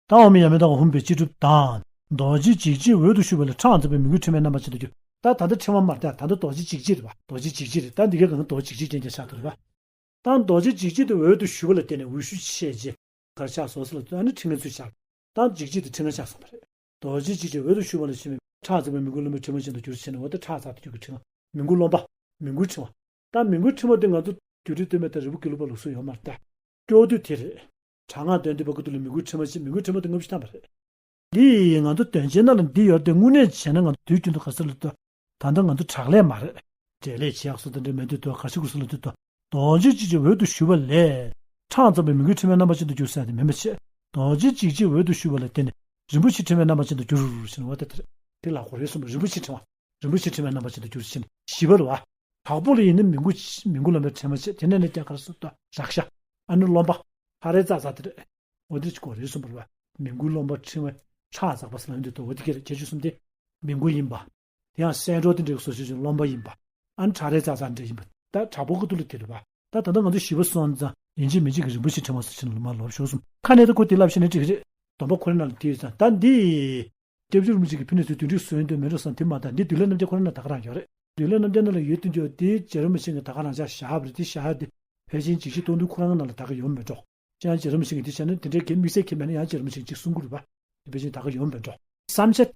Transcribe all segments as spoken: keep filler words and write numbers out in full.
ད་འོག་མིན་ཡང་མིན་དང་འོག་ཧུམ་པའི་ཅི་སྒྲུབ་དང་། རྡོ་རྗེ་འཇིགས་བྱེད་འོད་དུ་ཞུ་བ་ལས་ཁྲག་འཛག་པའི་མོས་གུས་ཕྲེང་བའི་རྣམ་པ་ཅན་དུ་གྱུར། ད་ད་ལྟ་ཕྲེང་བ་མར་ད་ད་ལྟ་རྡོ་རྗེ་འཇིགས་བྱེད་རེད་པ། རྡོ་རྗེ་འཇིགས་བྱེད་རེད། ད་འདི་གའི་སྒང་རྡོ་རྗེ་འཇིགས་བྱེད་ཅན་གྱི་ཤ་དུ་རེད་པ། ད་རྡོ་རྗེ་འཇིགས་བྱེད་དེ་འོད་དུ་ཞུ་བ་ལ་བརྟེན་ནས་འོད་ཞུ་བྱས་རྗེས་གར་ཆགས་སོ་སོ་ལ་ལྟོས། ཨ་ནི་ཕྲེང་ངེ་ཚུལ་ཤར། ད་འཇིགས་བྱེད་དེ་ཕྲེང་ངེ་ཆགས་སོང་བ་རེད། རྡོ་རྗེ་འཇིགས་བྱེད་འོད་དུ་ཞུ་བ་ལ་ཕྱིན་པས་ཁྲག་འཛག་པའི་མོས་གུས་ལྷུན་པོའི་ཕྲེང་བ་ཅན་དུ་གྱུར་ཟེར་ནས། འོ་ད་ཁྲག་འཛག་ཏུ་གྱུར་གྱི་ཕྲེང་བ། མོས་གུས་རློན་པ། མོས་གུས་ཕྲེང་བ། ད་མོས་གུས་ཕྲེང་བ་དེ་ང་ཚོ་རྒྱུད་སྡེ་སྟོད་སྨད་དང་རིལ་བུ་དགེ་ལུགས་པ་ལུགས་སྲོལ་ཡོད་མ་རེད་ད། སྐྱོ་དུས་དེ་རེད། དྲག་སྔགས་འདོན་བསྡད་པ་ཀུན་ཏུ་ལ་མོས་གུས་ཕྲེང་བ་ཅན། མོས་གུས་ཕྲེང་བ་དེ་ལྔ་བཅུ་ཐམ་པ་རེད། འདི་ཡིས་ང་ཚོ་དོན་ཆེན་ན་ལ་འདི་ཡོད་དེ། དངོས་གནས་བྱས་ན་ང་ཚོ་དུས་རྒྱུན་དུ་ག་ས་ལ་ལྟོས། ད་ལྟ་ང་ཚོ་དྲག་ལས་མ་རེད། འབྲས་ལས་བྱེད་ཡག་སོགས་དེ་འདྲ་མེད་དུས་དོ། གར་ཤི་གུ་སུ་ལ་དུས་དོ། རྡོ་རྗེ་འཇིགས་བྱེད་འོད་དུ་ཞུ་བ་ལས། ཁྲག་འཛག་པའི་མོས་གུས་ཕྲེང་བའི་རྣམ་པ་ཅན་དུ་གྱུར་ཟེར་ཡག་དེ་མིན་པ་བྱས། རྡོ་རྗེ་འཇིགས་བྱེད་འོད་དུ་ཞུ་བ་ལ་བརྟེན་ནས་རིན་པོ་ཆེ་ཕྲེང་བའི་རྣམ་པ་ཅན་དུ་གྱུར་ཟེར་ནས། འོ་ད་དེ་རེད། དེ་ལ་གོ་རེ་གསུངས་པ། རིན་པོ་ཆེ་ཕྲེང་བ། རིན་པོ་ཆེ་ཕྲེང་བའི་རྣམ་པ་ཅན་དུ་གྱུར་ཟེར་ནས་བཞི་པ་རེད་པ། དྲག་པོ་ལ་ཡིན་ན་མོས་གུས། མོས་གུས་རློན་པའི་ཕྲེང་བ་བྱས། དེ་ནས་ནི་རྒྱ་གར་སུ་དོ་རཀྵ། ཨ་ནི་རློན་པ། ཧ་རེ་ཙ་ཙ་དེ་རེད། འོ་དེ་ཅིག་གོ་རེ་གསུངས་པ་རེད་པ། མོས་གུས་རློན་པ་ཕྲེང་བ་ཁྲག་འཛག་པ་ཟེར་ལབ་ཡོང་དུས་དོ། འོ་དེ་ག་རེ་རེད། ཁྱད་ཆོས་གསུམ་དེ། མོས་གུས་ཡིན་པ། དེ་ཡང་སེང་འབྲོག་དེ་འདྲའི་སོ་སོའི་རློན་པ་ཡིན་པ། ཨ་ནི་ཁྲག་རེ་ཙ་ཙ་འདྲ་ཡིན་པ། ད་དྲག་པོ་ཀུན་ཏུ་ལ་དེ་རེད་པ། ད་ད་ལྟ་ང་ཚོ་བཞི་པ་སོང་ཙང་ཡིན་གཅིག་མིན་གཅིག་གི་རིན་པོ་ཆེ་ཕྲེང་བ་ཟེར་ཕྱིན་ལ་མར་ལོག་ཤོག་གསུངས། ཁ་ནས་ད་ཁོ་དེ་ལབ་ཤེས་ན་འགྲིག་གི་རེད། སྡོམ་པ་ཁོ་རའི་ནང་ལ་དེ་ཡོད་ཙང་། ད་འདི་སྐྱབས་རྗེ་རིན་པོ་ཆེ་གིས་ཕི་ནས་ཚུར་དོན་འགྲིག་བཟོས་ཡོང་དོན་མེད་འགྲོ་བསམ། དེ་མ་གཏོགས་འདི་འདུལ་བའི་རྣམ་རྒྱལ་ཁོ་རང་ནང་ད་ག་རང་ཡོད་རེད། འདུལ་བའི་རྣམ་རྒྱལ་ནང་ལ་ཡོད་དུས་ཀྱང་དེ་རྗེ་རིན་པོ་ཆེ་གིས་ད་ག་རང་ཅག་བཞག་པ་རེད། དེ་བཞག་ཡ་དེ་ཕལ་ཆེར་འཇིགས་བྱེད་སྟོང་ཐུན་ཁོ་རང་ནང་ལ་ད་ག་ཡོད་མེད་འགྲོ། ཅང་རྗེ་རིན་པོ་ཆེ་གིས་དེ་བྱས་ན་དེ་འདྲའི་གེ་དམིགས་བསལ་གེ་མེད་ན། ཡང་རྗེ་རིན་པོ་ཆེ་གིས་གཅིག་གསུང་གི་རེད་པ། དེ་ཕལ་ཆེར་ད་ག་ཡོད་མེད་འགྲོ། བསམ་བྱ།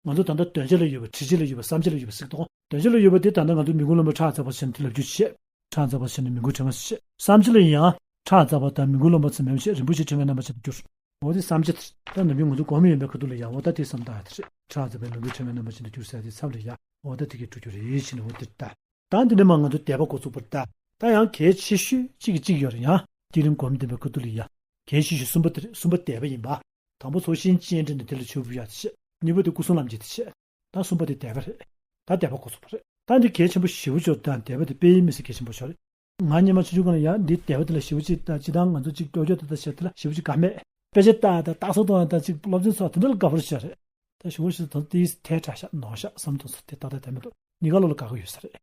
ང་ཚོ་ད་ལྟ་དོན་བྱ་ལ་ཡོད་པ། དྲི་བྱ་ལ་ཡོད་པ། བསམ་བྱ་ལ་ཡོད་པ་ཟེར་གི་འདུག་དོན་བྱ་ལ་ཡོད་པ་དེ་ད་ལྟ་ང་ཚོ་མོས་གུས་རློན་པ་ཁྲག་འཛག་པ་ཟེར་ནས་དེ་ལབ་རྒྱུ་བྱས། ཁྲག་འཛག་པ་ཟེར་ནས་མོས་གུས་ཕྲེང་བ་ཟེར་བྱས། བསམ་བྱ་ལ་ཡང་ཁྲག་འཛག་པ་དང་མོས་གུས་རློན་པ་ཟེར་མེད་པ་བྱས། རིན་པོ་ཆེ་ཕྲེང་བའི་རྣམ་པ་ཅན་དུ་གྱུར། འོ་དེ་བསམ་བྱ་དེ་ད་ནམ་རྒྱུན་ང་ཚོ་སྒོམ་ཡོང་བའི་ཁ་ཐུག་ལ་ཡང་འོ་ད་དེ་བསམ་བཏང་ཡ་དེ་རེད། ཁྲག་འཛག་པའི་མོས་གུས་ཕྲེང་བའི་རྣམ་པ་ཅན་དུ་གྱུར་ཟེར་ཡ་དེ་མཚམས་ལ་ཡ་འོ་ད་དེ་གས་འགྲོ་རྒྱུ་རེད་ཟེར་ནས། འོ་དེ་ད། ད་འདི་ནས་མར་ང་ཚོ་བཟླས་པ་འགོ་ཚུགས་པ་རེད་ད། ད་ཡང་གལ་ཆེ་ཤོས་གཅིག་གིས་གཅིག་ཡོད་རེད། ཡང་བསྐྱེད་རིམ་སྒོམ་བསྡད་པའི་ཁ་ཐུག་ལ་ཡ། གལ་ཆེ་ཤོས་གསུམ་པ་དེ་རེད། གསུམ་པ་བཟླས་པ་ཡིན་པ། དང་པོ་ཚོགས་ཞིང་སྤྱན་འདྲེན་ནས་དེ་ལ་མཆོད་འབུལ་ཡག་དེ་བྱས། གཉིས་པ་དེ་སྐུ་གསུང་ལམ་འཁྱེར་དེ་བྱས། ད་གསུམ་པ་དེ་བཟླས་པ་རེད། ད་བཟླས་པ་འགོ་ཚུགས་པ་རེད། ད་འདི་གལ་ཆེན་པོ་ཞེ་པོ་ཅིག་ཡོད་རེད། ད་བཟླས་པ་དེ་དཔེ་མི་སྲིད་གལ་ཆེན་པོ་ཞིག་རེད། ང་སྔོན་མ་ཆུང་ཆུང་སྒང་ལ་ཡ་འདི་བཟླས་པ་དེ་ལ་ཞེ་པོ་ཅིག་ད་སྤྱིར་བཏང་ང་ཚོ་ཅིག་སྐྱོ་སྐྱོ་དེ་ད་བྱས་དེ་ལ་ཞེ་པོ་ཅིག་དགའ་མེད། དཔེ་ཆ་ལྟ་ད་རྟགས་གསལ་གཏོང་ཡ་ད་ཅིག་སློབ་ཚན་སོགས་དེ་འདྲ་ལ་དགའ་པོ་ཞིག་རེད། ད་ཞེ་པོ་ཞིག་ད་དེ་ཐལ་དྲགས་ཤག་ནོར་ཤག་བསམ་དུས་སུ་དེ་ད་ལྟ་དེ་མི་འདུག་གཉིས་ཀ་ལོ་ལ་དགའ་གི་ཡོད་ས་རེད།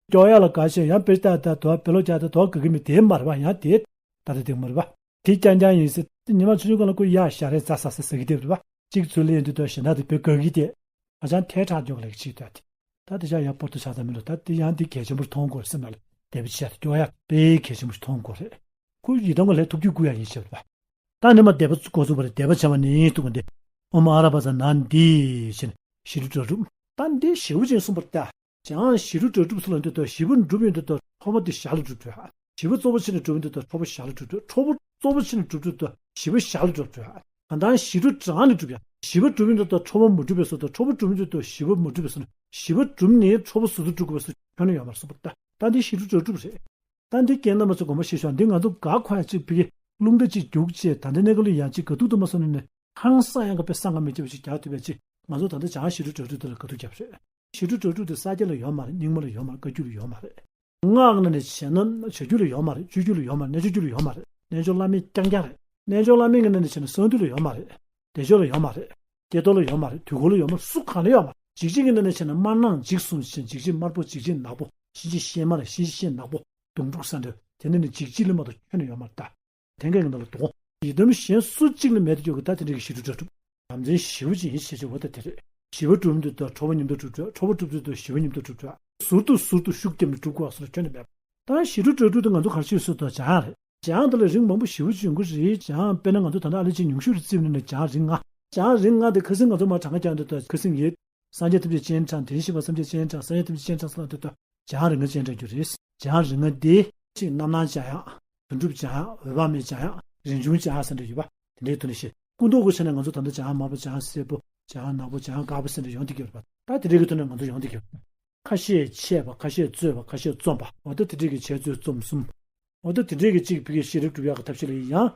སྐྱོ་ཡ་ལ་དགའ་ཞེས་ཡང་དཔེ་ལྟ་ད་དོ་བེ་ལོ་རྒྱག་ད་དོ་དགའ་གི་མི་དེ་མ་རེད་པ། ཡང་དེ་ད་ལྟ་དེ་མ་རེད་པ། དེ་རྐྱང་རྐྱང་ཡིན་ཟེར། ཉི་མ་ཆུང་ཆུང་སྒང་ལ་ཁོ་ཡ་ཞ་རེ་ཛ་ས་ས་ཟ་གི་དེ་རེད་པ། གཅིག་ཚུར་ལེན་དུས་དོ་གཞན་དག་དེ་དཔེ་དགའ་གི་དེ། ཧ་ཅང་ཐལ་དྲགས་འཇོག་ལ་གཅིག་ལྟོས་དེ། ད་དེ་ཤ་ཡ་སྤོར་ཏོ་ཆགས་ས་མི་འདུག་ད་དེ་ཡང་དེ་གལ་ཆེན་པོར་མཐོང་དགོས་སེམས་ལ་དེ་བྱས་སྐྱོ་ཡ་དཔེ་གལ་ཆེན་པོ་ཞིག་མཐོང་དགོས་རེད། ཁོ་ཡི་དམ་ག་ལས་ཐུགས་རྒྱུད་བསྐུལ་ཡ་ཡིན་ཞེས་པ། ད་ནི་མ་བཟླས་པ་འགོ་ཚུགས་པ་རེད། བཟླས་པ་བྱ་བ་ནི་ཐུགས་ཀ་འདི། ཨོཾ་ཨ་ར་པ་ཙ་ན་འདི་ཞེས་ནས་ཞི་ཁྲོ་སྒྲ་སྒྲུབ། ད་འདི་ཞེ་པོ་ཅན་གསུངས་པ་རེད་ད། ཡང་ཞི་ཁྲོ་སྒྲ་སྒྲུབ་ཟེར་ལབ་དུས་དོ་ཞི་བ་སྒྲུབ་ཡོང་དུས་དོ་ཁྲོ་བོ་དེ་ཞར་ལ་སྒྲུབ་འགྲོ་ཡ། ཞི་བ་གཙོ་བོ་བྱས་ནས་སྒྲུབ་ཡོང་དུས་དོ་ཁྲོ་བོ་ཞར་ལ་སྒྲུབ་འགྲོ། ཁྲོ་བོ་གཙོ་བོ་བྱས་ནས་སྒྲུབ་དུས་དོ་ཞི་བ་ཞར་ལ་སྒྲུབ་འགྲོ་ཡ། གང་ལྟར་ཞི་ཁྲོ་གྲངས་ལས་སྒྲུབ་ཡ། ཞི་བ་སྒྲུབ་ཡོང་དུས་དོ་ཁྲོ་བོ་མ་གྲུབ་པའི་བཟོ་དོ། ཁྲོ་བོ་སྒྲུབ་ཡོང་དུས་དོ་ཞི་བ་མ་གྲུབ་པའི་བཟོ། ཞི་བ་གྲུབ་ནས་ཁྲོ་བོ་ཟུར་དུ་སྒྲུབ་དགོས་པའི་བཟོ་ཁྱོན་ནས་ཡོད་མ་རེད་གསུངས་པ་རེད་ད། ད་འདི་ཞི་ཁྲོ་སྒྲ་སྒྲུབ་རེད། ད་འདི་རྒན་རྣམ་པ་ཚོ་དགོངས་པ་བཞེས་ཤོག་འདི་ང་ཚོ་དགའ་ཁོ་ཡ་གཅིག་ཕ་གི་རླུང་རྟ་གཅིག་རྒྱུགས་བྱས། ད་ལྟའི་གནས་སྐབས་ལ་ཡང་གཅིག་དགའ་སྡུག་དུ་མ་སོང་ནས་ནས་ཧང་སང་ཡང་ག་དཔེ་བསམ་ག་མི་ཁྱབ་པ་ཞིག་རྒྱག་ཐུབ་པ་ཅིག་ང་ཚོ་ད་ལྟ་བྱང་ཞི་ཁྲོ་སྒྲ་སྒྲུབ་དེ་ལ་དགའ་སྡུག་བརྒྱབ་རེད། ཞི་ཁྲོ་སྒྲ་སྒྲུབ་དེ་ས་སྐྱ་ལ་ཡོད་མ་རེད། རྙིང་མ་ལ་ཡོད་མ་རེད། བཀའ་བརྒྱུད་ལ་ཡོད་མ་རེད། སྔགས་ཀྱི་ནང་ནས་བྱས་ན་བྱ་རྒྱུད་ལ་ཡོད་མ་རེད། སྤྱོད་རྒྱུད་ལ་ཡོད་མ་རེད། རྣལ་འབྱོར་སྒྲུབ་རྒྱུད་ལ་ཡོད་མ་རེད། རྣལ་འབྱོར་བླ་མེད་རྐྱང་རྐྱང་རེད། རྣལ་འབྱོར་བླ་མེད་ཀྱི་ནང་ནས་བྱས་ན་གསང་འདུས་ལ་ཡོད་མ་རེད། བདེ་མཆོག་ལ་ཡོད་མ་རེད། ཀྱེ་རྡོར་ལ་ཡོད་མ་རེད། དུས་འཁོར་ལ་ཡོད་མ་རེད། སུ་གང་ལ་ཡོད་མ་རེད། འཇིགས་བྱེད་ཀྱི་ནང་ནས་བྱས་ན་དམར་ནག་འཇིགས་གསུམ་ཞེས། འཇིགས་བྱེད་དམར་པོ་འཇིགས་བྱེད་ནག་པོ། གཤིན་རྗེ་གཤེད་དམར་གཤིན་རྗེ་གཤེད་ནག་པོ། གདོང་དྲུག་ས་འདྲ། དེ་ནས་ནི་འཇིགས་བྱེད་ལས་མ་གཏོགས་ཁྱོན་ནས་ཡོད་མ་རེད་ད། དེ་འགའ་གི་ནང་ལ་དོ། ཡི་དམ་གཞན་སུ་གཅིག་ལ་མེད་དུ་གྱུར་གི་ད་དེ་འདྲ་གི་ཞི་ཁྲོ་སྒྲ་སྒྲུབ། ལམ་འཛིན་ཞི་བ་ཅན་ཡིན་ཞེས་བྱ་བ་ད་དེ་རེད། ཞི་བ་སྒྲུབ་འདོད་དོ་ཁྲོ་བོ་ཉིད་དུ་སྒྲུབ་འདོད། ཁྲོ་བོ་སྒྲུབ་འདོད་དོ་ཞི་བ་ཉིད་དུ་སྒྲུབ་འདོད། ཟུར་དུ་ཟུར་དུ་ཤུགས་བརྒྱབ་ནས་སྒྲུབ་དགོས་པ་སོགས་ལ་ཁྱོན་ནས་མེད་པ། ད་ཞི་ཁྲོ་སྒྲ་སྒྲུབ་དེ་ང་ཚོ་གར་ཤེས་སུ་དོ་བྱང་རེད། བྱང་དེ་ལ་རིང་མང་པོ་ཞེ་པོ་ཅིག་ཡོང་གི་རེད། བྱང་དཔེར་ན་ང་ཚོ་ད་ལྟ་ཨ་ལེ་ཅིག་ཉུང་ཤོས་རེ་བརྩིས་ན་ནི་བྱང་རིང་ང་། བྱང་རིང་ང་དེ་ཁ་སང་ང་ཚོ་མར་གྲངས་ཀ་བརྒྱབ་འདུག་ད་ཁ་སང་ཡོད། སངས་རྒྱས་ཐམས་ཅད་སྤྱན་དྲངས། དེ་བཞིན་གཤེགས་པ་ཐམས་ཅད་སྤྱན་དྲངས། སངས་རྒྱས་ཐམས་ཅད་སྤྱན་དྲངས་ཟེར་ལབ་དུས་ད་བྱང་རིང་ང་ཅན་འདྲ་རྒྱུ་རེད། བྱང་རིང་ང་དེ་ཅིག་རྣམ་སྣང་བྱང་ཡག་དོན་གྲུབ་བྱང་ཡག་འོད་དཔག་མེད་བྱང་ཡག་རིན་འབྱུང་བྱང་ཡག་ཟེར་འདྲ་ཡོད་པ། དེ་འདྲའི་ཐོག་ནས་བཤད། སྐུ་མདོག་གི་ཆ་ནས་ང་ཚོ་ད་ལྟ་བྱང་དམར་པོ་བྱང་སེར་པོ་བྱང་ནག་པོ་བྱང་དཀར་པོ་ཟེར་འདྲ་ཡོང་བསྡད་ཀྱི་ཡོད་རེད་པ། ད་དེ་འདྲའི་གི་ཐོག་ནས་ང་ཚོ་ཡོང་བསྡད་ཀྱི་ཡོད་རེད། ཁ་ཤས་འཆད་པ། ཁ་ཤས་རྩོད་པ། ཁ་ཤས་རྩོམ་པ། འོ་ད་དེ་འདྲའི་གི་འཆད་རྩོད་རྩོམ་གསུམ། འོ་ད་དེ་འདྲའི་གི་གཅིག་ཕ་གི་ཤེས་རབ་སྒྲུབ་ཡག་གི་ཐབས་ཤེས་ལ་ཡང་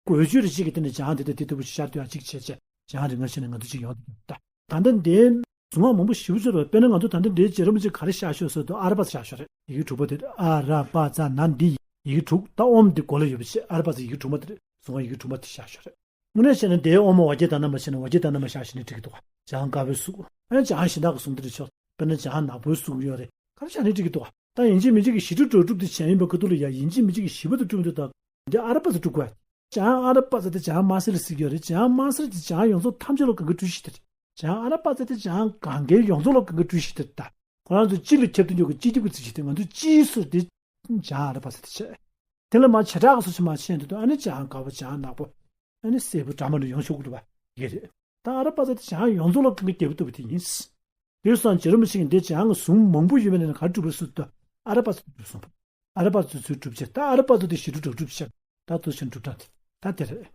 འགོས་ཆོས་རེ་གཅིག་གི་སྟེང་ནས་བྱང་དེ་ད་དེ་ལྟ་བུ་ཞིག་ཤར་སྡོད་ཡག་གཅིག་བྱས་བྱས་བྱང་རིང་ང་ཕྱིན་ནས་ང་ཚོ་གཅིག་ཡོང་བསྡད་ཀྱི་ཡོད་རེད་ད། ད་ལྟ་འདིའི་གཟུངས་སྔགས་མང་པོ་ཞེ་པོ་ཅིག་ཡོད་རེད། དཔེར་ན་ང་ཚོ་ད་ལྟ་འདིའི་རྗེ་རིན་པོ་ཆེ་ག་རེ་བཞག་ཤོག་ཟེར་དུས་ཨ་ར་པ་ཟེར་བཞག་ཤོག་རེད། ཡི་གེ་དྲུག་པ་དེ་ཨ་ར་པ་ཙ་ན་འདི་ཡི་གེ་དྲུག་ད་ཨོཾ་འདི་མགོ་ལ་ཡོད་པ་བྱས། ཨ་ར་པ་ཙ་ཡི་གེ་དྲུག་མ་དེ་རེད། གཟུངས་སྔགས་ཡི་གེ་དྲུག་མ་དེ་བཞག་ཤོག་རེད། དངོས་གནས་བྱས་ན་འདིའི་ཨོཾ་བ་རྒྱ་ཏ་ན་མ་བྱས་ན་བ་རྒྱ་ཏ་ན་མ་བཞག་ཤེས་ན་འགྲིག་གི་འདུག་ག་བྱང་དཀར་པོའི་གཟུགས། ཨ་ནི་བྱང་གཞན་དག་གི་གཟུངས་འདི་རེད་ཆོག་དཔེར་ན་བྱང་ནག་པོའི་གཟུགས་ཡོད་རེད། ག་རེ་བྱས་ནའི་འགྲིག་གི་འདུག་ག་ད་ཡིན་གཅིག་མིན་གཅིག་གི་ཞི་ཁྲོ་སྒྲ་སྒྲུབ་དེ་བྱས་ཡིན་པ་ཁ་ཐུག་ལ་ཡ་ཡིན་གཅིག་མིན་གཅིག་གི་ཞི་བ་དེ་སྒྲུབ་འདོད་ད། འདི་ཨ་ར་པ་ཙ་སྒྲུབ་དགོས། བྱང་ཨ་ར་པ་ཙ་དེ་བྱང་དམར་སེར་ལ་ཟེར་གྱི་ཡོད་རེད། བྱང་དམར་སེར་དེ་བྱང་ཡོངས་རྫོགས་ཐམས་ཅད་ལ་གང་ག་སྤྲུལ་གཞི་དེ་རེད། བྱང་ཨ་ར་པ་ཙ་དེ་བྱང་གང་གའི་ཡོངས་རྫོགས་ལ་གང་ག་སྤྲུལ་གཞི་དེ་རེད་ད། ཁོ་རང་ཚོ་སྤྱི་ལ་ཁྱབ་བརྡལ་འཇོག་གི་སྤྱི་ཁྱབ་ཀྱི་ཚིག་ཅིག་དེ། ང་ཚོ་སྤྱིའི་སུ་དེ་བྱང་ཨ་ར་པ་ཙ་དེ་བྱས། དེ་ལ་མ་བྱེ་བྲག་གི་སུ་ཆེ་མ་ཆེ་འདུག་ཨ་ནི་བྱང་དཀར་པོ་བྱང་ནག་པོ། ཨ་ནི་སེར་པོ་འདྲ་མི་འདྲ་ཡོང་ཆོག་གི་རེད་པ། ཡིན་རེད། ད་ཨ་ར་པ་ཙ་དེ་བྱང་ཡོངས་རྫོགས་ལ་གང་ག་རྒྱལ་པོ་ལྟ་བུ་དེ་ཡིན། དེ་སོང་རྗེ་རིན་པོ་ཆེ་གིས་འདི་བྱང་གི་གཟུངས་མང་པོ་ཡོད་པའི་ནང་ནས་ག་རེ་སྒྲུབ་པར་གསུངས་ཏེ། ཨ་ར་པ་ཙ་དེ་སྒྲུབ་གསུངས་པ། ཨ་ར་པ་ཙ་ཚུལ་སྒྲུབ་བྱས། ད་ཨ་ར་པ་ཙ་དེ་ཞི་ཁྲོ་དྲག་སྒྲུབ་བྱས། ད་དུ་ཕྱིན་སྒྲུབ་སྟངས་དེ་ད་དེ་རེད།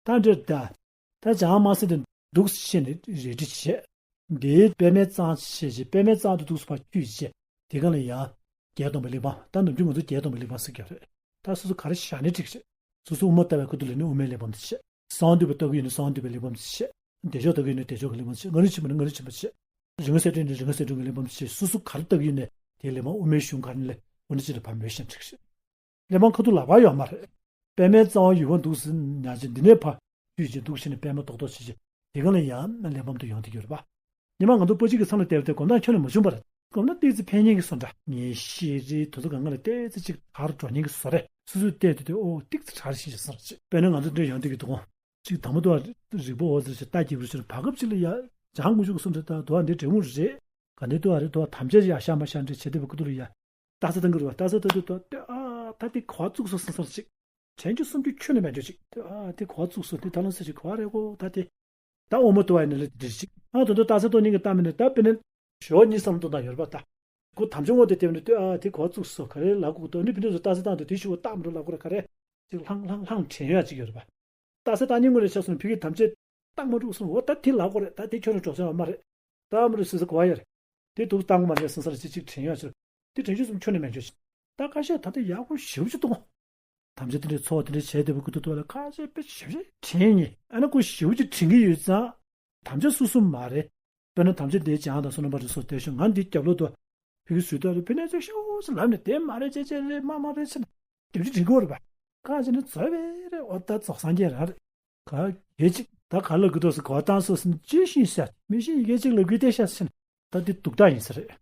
ད་འདིར་ད། ད་བྱང་དམར་སེར་དེ་འདུག་སེ་བྱས་ནས་རལ་གྲི་བྱས། འདིའི་པདྨའི་རྩང་བྱས་བྱས། པདྨའི་རྩང་དེ་འདུག་སེ་ཕར་བཅུས་བྱས། དེ་ག་ལ་ཡང་བརྒྱད་སྟོང་པའི་གླེགས་བམ། ད་ནམ་རྒྱུན་ང་ཚོ་བརྒྱད་སྟོང་པའི་གླེགས་བམ་ཟེར་གྱི་རེད། ད་སོ་སོ་ག་རེ་བཞག་ནའི་འགྲིག་རེད། སོ་སོ་དབུ་མ་ལྟ་བའི་སྐབས་དུས་ལ་ནི་དབུ་མའི་གླེགས་བམ་དེ་བྱས། གསང་འདུས་པ་ལྟ་གི་ཡོད་ན་གསང་འདུས་པའི་གླེགས་བམ་དེ་བྱས། བདེ་མཆོག་ལྟ་གི་ཡོད་ན་བདེ་མཆོག་གི་གླེགས་བམ་དེ་བྱས། མངའ་རིས་ཆེན་པོ་ལྟ་གི་ཡོད་ན་མངའ་རིས་ཆེན་པོ་བྱས། རིག་སྔགས་གསལ་སྒྲོན་ཡོད་ན་རིག་སྔགས་གསལ་སྒྲོན་གྱི་གླེགས་བམ་དེ་བྱས། སོ་སོ་ག་རེ་ལྟ་གི་ཡོད་ན་དེའི་གླེགས་བམ་དབུ་མའི་གཞུང་ག་རེ་ལ་དབུ་མའི་སྤྱི་དང་བར་མེད་བཞག་ན་འགྲིག་རེད། གླེགས་བམ་ཁ་ཐུག་ལག་པར་ཡོད་མ་རེད། པདྨའི་རྩ་བ་ཡུ་བ་འདུག་སེ་ཉར་བྱས། འདི་ནས་ཕར་བཅུས་བྱས་འདུག་སེ་བྱས་ནས་པདྨ་རྡོག་རྡོག་བྱས་བྱས། དེ་ག་ལ་ཡང་གླེགས་བམ་དུ་ཡོང་བསྡད་ཀྱི་ཡོད་རེད་པ། ཉི་མ་ང་ཚོ་པ་སྤྱི་གི་མཚམས་ལ་བསྡད་པ་དེ་སྒོམ་སྟངས་ཁྱོན་ནས་མ་བྱུང་བ་རེད། སྒོམ་ན་ཏོག་ཙམ་ཕན་ཉེན་གྱི་བཟོ་འདྲ། ངེས་ཤེས་རེད། དེ་ཚོ་གང་ག་ལ་ཏོག་ཙམ་ཅིག་དྲག་འགྲོ་ཉེན་གྱི་བཟོ་རེད། སོ་སོས་བལྟས་དུས་དེ་ཨོ་ཏོག་ཙམ་དྲག་ཤེས་ཤིག་བཟོ་རེད། དཔེར་ན་ང་ཚོ་འདིར་ཡོང་བསྡད་ཀྱི་འདུག་གོ། ཅིག་དང་པོ་དུ་རིག་པ་འོད་ཟེར་ཞིག་ལྟ་སྐྱིད་པོ་ཞིག་བར་སྐབས་ཅིག་ལ་ཡ། བྱང་དགུ་ཤུགས་གསུམ་རེད། ད་དུ་བ་འདི་འབྲས་སྤུངས་རེད། ག་འདི་དུ་བ་རེད། དུ་བ་ཐམས་ཅད་ཡ་ཤ་མ་ཤ་འདྲེ་བྱེད་བསྡད་པའི་སྐུ་ཐུག་ལ་ཡ། རྟགས་གསལ་བཏང་གི་རེད་པ། རྟགས་གསལ་བཏང་དུས་དུ་བ་ཏེ་ཨ་ད་དེ་ག་བ་བཙུགས་སོ་བསམ་བསམ་ཅིག་དྲན་རྒྱུ་བསམ་རྒྱུ་ཁྱོན་ནས་མེད་འགྲོ་ཅིག་ཏེ་ཨ་དེ་ག་བ་བཙུགས་སོ། དེ་ད་ལོ་སེ་ཅིག་ག་བ་རེད་གོ། ད་དེ་ད་ཨོ་མ་དུ་བ་ཡིན་ན་ལ་འདྲེ་ཅིག་ཨ་དོན་དུ་རྟགས་གསལ་བཏང་ཉིན་གྱི་གཏམ་མིན་ནས་ད་དཔེར་ན་ཞོ་གཉིས་བསམ་བློ་གཏོང་སྟངས་ཡོད་རེད་པ། ད་ཁོ་དམ་བཅའ་དངོས་དེ་བལྟས་ནས་ཏེ་ཨ་དེ་ག་བ་བཙུགས་སོ། ག་རེ་ལབ་དགོས་ད་ནི་ཕི་འདྲ་བཟོ། རྟགས་གསལ་བཏང་དུས་དེ་ཞུ་བ་རྟགས་མི་འགྲོ་ལབ་དགོས་རེད། ག་རེ་ཅིག་ལྷང་ལྷང་ལྷང་དྲན་ཡོད་ཅིག་ཡོད་རེད་པ། རྟགས་གསལ་བཏང་ཉིན་དངོས་རེད་ཆགས་སོང་ནས་ཕ་གི་ཐམས་ཅད་རྟགས་མ་འགྲོ་སོང་། འོ་ད་དེ་ལབ་དགོས་རེད། ད་དེ་ཁྱོན་ནས་འགྲོ་སོང་ཡོད་མ་རེད། ད་མ་རེད་སོ་སོ་གོ་བ་ཡོད་རེད། དེ་འདུག་བཏང་དགོས་མ་རེད་བསམ་ས་ལ་ཅིག་ཅིག་དྲན་ཡོད་ཅིག་དེ་དྲན་རྒྱུ་བསམ་ཁྱོན་ནས་མེད་འགྲོ་ཅིག་ད་ཁ་ཤས་ད་ལྟ་ཡག་པོ་ཞེ་པོ་ཅིག་འདུག་གོ། ཐམས་ཅད་དེ་འདྲའི་ཚོགས་དེ་འདྲ་བྱས་བསྡད་པའི་སྐུ་ཐུག་ཐུག་ལ་ཁ་ཤས་དཔེ་ཞེ་པོ་ཅིག་དྲན་ཉེ། ཨ་ནི་ཁོ་ཞེ་པོ་ཅིག་དྲན་གྱི་ཡོད་ཙང་། དམ་བཅའ་སོ་སོ་མ་རེད། དཔེར་ན་དམ་བཅའ་འདིའི་བྱང་དང་སོ་ནམ་པ་རེ་སོགས་བསྡད་ཤོག་ང་འདི་རྒྱབ་ལོག་ཏུ་ཕ་གི་ཟུར་ལྟ་རེ་ཕི་ནས་ཚོད་ཤོག་ཅིག་ལབ་ནས་དེ་མ་རེད་ཅེ་ཅེ་རེད་མ་མ་རེད་ཟེར་ནས་རྒྱབ་ཅིག་དྲན་གྱི་ཡོད་རེད་པ། ཁ་ཅིག་ནི་རྫོགས་པས་རེད། འོ་ད་རྫོགས་སངས་རྒྱས་རང་རེད། ག་གེ་ཅིག་ད་ག་ལ་གི་ཏོག་སི་གོ་བཏང་སོ་སི་ཅི་ཤིང་ཤ་མི་ཤིང་ཡི་གེ་ཅིག་ལ་དགོས་ཏེ་ཤ་ཟེར་ནས་ད་འདི་སྡུག་ཐག་ཡིན་ས་རེད།